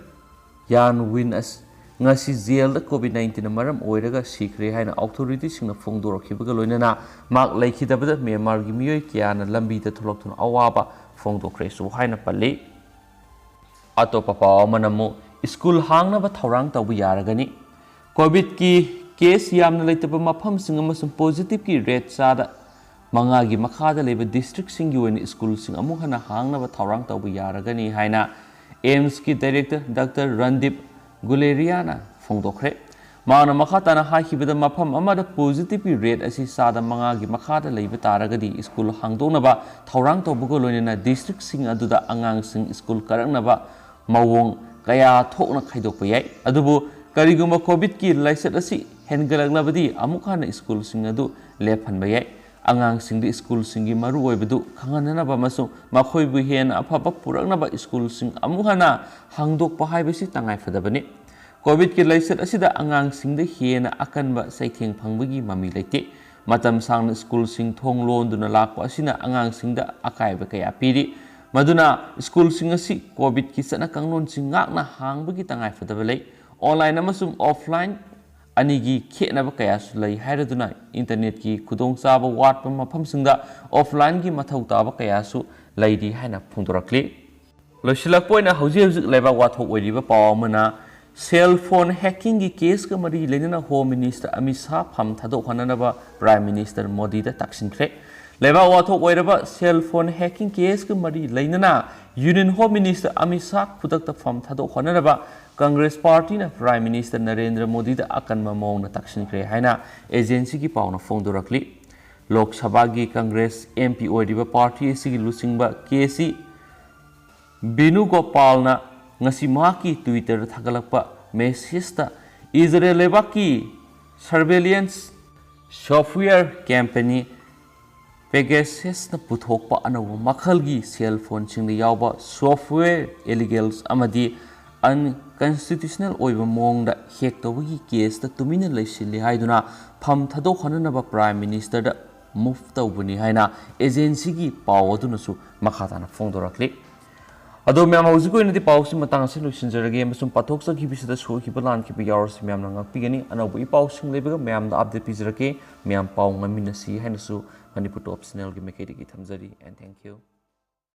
ꯌꯥꯟ ꯋꯤꯟ ꯑꯁ ꯉꯁꯤ ꯖꯦꯜꯗ ꯀꯣꯚꯤꯗ ꯅꯥꯏꯟꯇꯤꯟꯅ ꯃꯔꯝ ꯑꯣꯏꯔꯒ ꯁꯤꯈ꯭ꯔꯦ ꯍꯥꯏꯅ ꯑꯣꯊꯣꯔꯤꯇꯤꯁꯤꯡꯅ ꯐꯣꯡꯗꯣꯔꯛꯈꯤꯕꯒ ꯂꯣꯏꯅꯅ ꯃꯍꯥꯛ ꯂꯩꯈꯤꯗꯕꯗ ꯃ꯭ꯌꯥꯟꯃꯥꯔꯒꯤ ꯃꯤꯑꯣꯏ ꯀꯌꯥꯅ ꯂꯝꯕꯤꯗ ꯊꯣꯛꯂꯛꯇꯨꯅ ꯑꯋꯥꯕ ꯐꯣꯡꯗꯣꯛꯈ꯭ꯔꯦꯁꯨ ꯍꯥꯏꯅ ꯄꯜꯂꯤ꯫ ꯑꯇꯣꯞꯄ ꯄꯥꯎ ꯑꯃꯅ ꯑꯃꯨꯛ ꯁ꯭ꯀꯨꯜ ꯍꯥꯡꯅꯕ ꯊꯧꯔꯥꯡ ꯇꯧꯕ ꯌꯥꯔꯒꯅꯤ꯫ ꯀꯣꯚꯤꯗꯀꯤ ꯀꯦꯁ ꯌꯥꯝꯅ ꯂꯩꯇꯕ ꯃꯐꯝꯁꯤꯡ ꯑꯃꯁꯨꯡ ꯄꯣꯖꯤꯇꯤꯚꯀꯤ ꯔꯦꯠ ꯆꯥꯗ ꯃꯉꯥꯒꯤ ꯃꯈꯥꯗ ꯂꯩꯕ ꯗꯤꯁꯇ꯭ꯔꯤꯛꯁꯤꯡꯒꯤ ꯑꯣꯏꯅ ꯁ꯭ꯀꯨꯜꯁꯤꯡ ꯑꯃꯨꯛ ꯍꯟꯅ ꯍꯥꯡꯅꯕ ꯊꯧꯔꯥꯡ ꯇꯧꯕ ꯌꯥꯔꯒꯅꯤ ꯍꯥꯏꯅ ꯑꯦꯝꯁꯀꯤ ꯗꯥꯏꯔꯦꯛꯇꯔ ꯗꯥꯛꯇꯔ ꯔꯟꯗꯤꯞ ꯒꯨꯂꯦꯔꯤꯌꯥꯅ ꯐꯣꯡꯗꯣꯛꯈ꯭ꯔꯦ꯫ ꯃꯍꯥꯛꯅ ꯃꯈꯥ ꯇꯥꯅ ꯍꯥꯏꯈꯤꯕꯗ, ꯃꯐꯝ ꯑꯃꯗ ꯄꯣꯖꯤꯇꯤꯚꯀꯤ ꯔꯦꯠ ꯑꯁꯤ ꯆꯥꯗ ꯃꯉꯥꯒꯤ ꯃꯈꯥꯗ ꯂꯩꯕ ꯇꯥꯔꯒꯗꯤ ꯁ꯭ꯀꯨꯜ ꯍꯥꯡꯗꯣꯛꯅꯕ ꯊꯧꯔꯥꯡ ꯇꯧꯕꯒ ꯂꯣꯏꯅꯅ ꯗꯤꯁꯇ꯭ꯔꯤꯛꯁꯤꯡ ꯑꯗꯨꯗ ꯑꯉꯥꯡꯁꯤꯡ ꯁ꯭ꯀꯨꯜ ꯀꯥꯔꯛꯅꯕ ꯃꯑꯣꯡ ꯀꯌꯥ ꯊꯣꯛꯅ ꯈꯥꯏꯗꯣꯛꯄ ꯌꯥꯏ꯫ ꯑꯗꯨꯕꯨ ꯀꯔꯤꯒꯨꯝꯕ ꯀꯣꯚꯤꯗꯀꯤ ꯂꯥꯏꯆꯠ ꯑꯁꯤ ꯍꯦꯟꯒꯠꯂꯛꯂꯕꯗꯤ ꯑꯃꯨꯛ ꯍꯟꯅ ꯁ꯭ꯀꯨꯜꯁꯤꯡ ꯑꯗꯨ ꯂꯦꯞꯍꯟꯕ ꯌꯥꯏ꯫ ꯑꯉꯥꯡꯁꯤꯡꯗ ꯁ꯭ꯀꯨꯜꯁꯤꯡꯒꯤ ꯃꯔꯨꯑꯣꯏꯕꯗꯨ ꯈꯪꯍꯟꯅꯅꯕ ꯑꯃꯁꯨꯡ ꯃꯈꯣꯏꯕꯨ ꯍꯦꯟꯅ ꯑꯐꯕ ꯄꯨꯔꯛꯅꯕ ꯁ꯭ꯀꯨꯜꯁꯤꯡ ꯑꯃꯨꯛ ꯍꯟꯅ ꯍꯥꯡꯗꯣꯛꯄ ꯍꯥꯏꯕꯁꯤ ꯇꯉꯥꯏꯐꯗꯕꯅꯤ꯫ ꯀꯣꯚꯤꯗꯀꯤ ꯂꯥꯏꯆꯠ ꯑꯁꯤꯗ ꯑꯉꯥꯡꯁꯤꯡꯗ ꯍꯦꯟꯅ ꯑꯀꯟꯕ ꯆꯩꯊꯦꯡ ꯐꯪꯕꯒꯤ ꯃꯃꯤ ꯂꯩꯇꯦ꯫ ꯃꯇꯝ ꯁꯥꯡꯅ ꯁ꯭ꯀꯨꯜꯁꯤꯡ ꯊꯣꯡ ꯂꯣꯟꯗꯨꯅ ꯂꯥꯛꯄ ꯑꯁꯤꯅ ꯑꯉꯥꯡꯁꯤꯡꯗ ꯑꯀꯥꯏꯕ ꯀꯌꯥ ꯄꯤꯔꯤ꯫ ꯃꯗꯨꯅ ꯁ꯭ꯀꯨꯜꯁꯤꯡ ꯑꯁꯤ ꯀꯣꯚꯤꯗꯀꯤ ꯆꯠꯅ ꯀꯥꯡꯂꯣꯟꯁꯤꯡ ꯉꯥꯛꯅ ꯍꯥꯡꯕꯒꯤ ꯇꯉꯥꯏꯐꯗꯕ ꯂꯩ꯫ ꯑꯣꯟꯂꯥꯏꯟ ꯑꯃꯁꯨꯡ ꯑꯣꯐꯂꯥꯏꯟ ꯑꯅꯤꯒꯤ ꯈꯦꯠꯅꯕ ꯀꯌꯥꯁꯨ ꯂꯩ ꯍꯥꯏꯔꯗꯨꯅ ꯏꯟꯇꯔꯅꯦꯠꯀꯤ ꯈꯨꯗꯣꯡꯆꯥꯕ ꯋꯥꯠꯄ ꯃꯐꯝꯁꯤꯡꯗ ꯑꯣꯐꯂꯥꯏꯟꯒꯤ ꯃꯊꯧ ꯇꯥꯕ ꯀꯌꯥꯁꯨ ꯂꯩꯔꯤ ꯍꯥꯏꯅ ꯐꯣꯡꯗꯣꯔꯛꯂꯤ꯫ ꯂꯣꯏꯁꯤꯜꯂꯛꯄ ꯑꯣꯏꯅ ꯍꯧꯖꯤꯛ ꯍꯧꯖꯤꯛ ꯂꯩꯕꯥꯛ ꯋꯥꯊꯣꯛ ꯑꯣꯏꯔꯤꯕ ꯄꯥꯎ ꯑꯃꯅ, ꯁꯦꯜ ꯐꯣꯟ ꯍꯦꯛꯀꯤꯡꯒꯤ ꯀꯦꯁꯀ ꯃꯔꯤ ꯂꯩꯅꯅ ꯍꯣꯝ ꯃꯤꯅꯤꯁꯇꯔ ꯑꯃꯤꯠ ꯁꯥꯍ ꯐꯝ ꯊꯥꯗꯣꯛꯍꯟꯅꯅꯕ ꯄ꯭ꯔꯥꯏꯝ ꯃꯤꯅꯤꯁꯇꯔ ꯃꯣꯗꯤꯗ ꯇꯛꯁꯤꯟꯈ꯭ꯔꯦ꯫ ꯂꯩꯕꯥꯛ ꯋꯥꯊꯣꯛ ꯑꯣꯏꯔꯕ ꯁꯦꯜ ꯐꯣꯟ ꯍꯦꯛꯀꯤꯡ ꯀꯦꯁꯀ ꯃꯔꯤ ꯂꯩꯅꯅ union home minister Amit Shah ꯈꯨꯗꯛꯇ ꯐꯝ ꯊꯥꯗꯣꯛꯍꯟꯅꯅꯕ ꯀꯪꯒ꯭ꯔꯦꯁ ꯄꯥꯔꯇꯤꯅ ꯄ꯭ꯔꯥꯏꯝ ꯃꯤꯅꯤꯁꯇꯔ ꯅꯔꯦꯟꯗ꯭ꯔ ꯃꯣꯗꯤꯗ ꯑꯀꯟꯕ ꯃꯑꯣꯡꯗ ꯇꯛꯁꯤꯟꯈ꯭ꯔꯦ ꯍꯥꯏꯅ ꯑꯦꯖꯦꯟꯁꯤꯒꯤ ꯄꯥꯎꯅ ꯐꯣꯡꯗꯣꯔꯛꯂꯤ꯫ ꯂꯣꯛ ꯁꯚꯥꯒꯤ ꯀꯪꯒ꯭ꯔꯦꯁ ꯑꯦꯝ ꯄꯤ ꯑꯣꯏꯔꯤꯕ ꯄꯥꯔꯇꯤ ꯑꯁꯤꯒꯤ ꯂꯨꯆꯤꯡꯕ ꯀꯦ ꯁꯤ ꯕꯦꯅꯨꯒꯣꯄꯥꯜꯅ ꯉꯁꯤ ꯃꯍꯥꯛꯀꯤ ꯇ꯭ꯋꯤꯇꯔꯗ ꯊꯥꯒꯠꯂꯛꯄ ꯃꯦꯁꯦꯖꯇ, ꯏꯖꯔꯦꯜ ꯂꯩꯕꯥꯛꯀꯤ ꯁꯔꯚꯦꯂꯤꯌꯦꯟꯁ ꯁꯣꯐꯋꯦꯌꯔ ꯀꯝꯄꯦꯅꯤ ꯄꯦꯒꯥꯁꯁꯅ ꯄꯨꯊꯣꯛꯄ ꯑꯅꯧꯕ ꯃꯈꯜꯒꯤ ꯁꯦꯜ ꯐꯣꯟꯁꯤꯡꯗ ꯌꯥꯎꯕ ꯁꯣꯐꯋꯦꯌꯔ ꯏꯂꯤꯒꯦꯜꯁ ꯑꯃꯗꯤ ꯑꯟꯀꯟꯁꯇꯤꯇ꯭ꯌꯨꯁꯅꯦꯜ ꯑꯣꯏꯕ ꯃꯑꯣꯡꯗ ꯍꯦꯛ ꯇꯧꯕꯒꯤ ꯀꯦꯁꯇ ꯇꯨꯃꯤꯟꯅ ꯂꯩꯁꯤꯜꯂꯤ ꯍꯥꯏꯗꯨꯅ ꯐꯝ ꯊꯥꯗꯣꯛꯍꯟꯅꯅꯕ ꯄ꯭ꯔꯥꯏꯝ ꯃꯤꯅꯤꯁꯇꯔꯗ ꯃꯨꯚ ꯇꯧꯕꯅꯤ ꯍꯥꯏꯅ ꯑꯦꯖꯦꯟꯁꯤꯒꯤ ꯄꯥꯎ ꯑꯗꯨꯅꯁꯨ ꯃꯈꯥ ꯇꯥꯅ ꯐꯣꯡꯗꯣꯔꯛꯂꯤ꯫ ꯑꯗꯣ ꯃꯌꯥꯝ, ꯍꯧꯖꯤꯛꯀꯤ ꯑꯣꯏꯅꯗꯤ ꯄꯥꯎꯁꯤ ꯃꯇꯥꯡ ꯑꯁꯤ ꯂꯣꯏꯁꯤꯟꯖꯔꯒꯦ, ꯑꯃꯁꯨꯡ ꯄꯥꯊꯣꯛꯆꯈꯤꯕꯁꯤꯗ ꯁꯣꯏꯈꯤꯕ ꯂꯥꯟꯈꯤꯕ ꯌꯥꯎꯔꯁꯨ ꯃꯌꯥꯝꯅ ꯉꯥꯛꯄꯤꯒꯅꯤ꯫ ꯑꯅꯧꯕ ꯏ ꯄꯥꯎꯁꯤꯡ ꯂꯩꯕꯒ ꯃꯌꯥꯝꯗ ꯑꯞꯗꯦꯠ ꯄꯤꯖꯔꯛꯀꯦ꯫ ꯃꯌꯥꯝ ꯄꯥꯎ ꯉꯥꯏꯃꯤꯟꯅꯁꯤ ꯍꯥꯏꯅꯁꯨ ꯃꯅꯤꯄꯨꯔ ꯇꯣꯞ ꯆꯦꯅꯦꯜꯒꯤ ꯃꯥꯏꯀꯩꯗꯒꯤ ꯊꯝꯖꯔꯤ꯫ And thank you.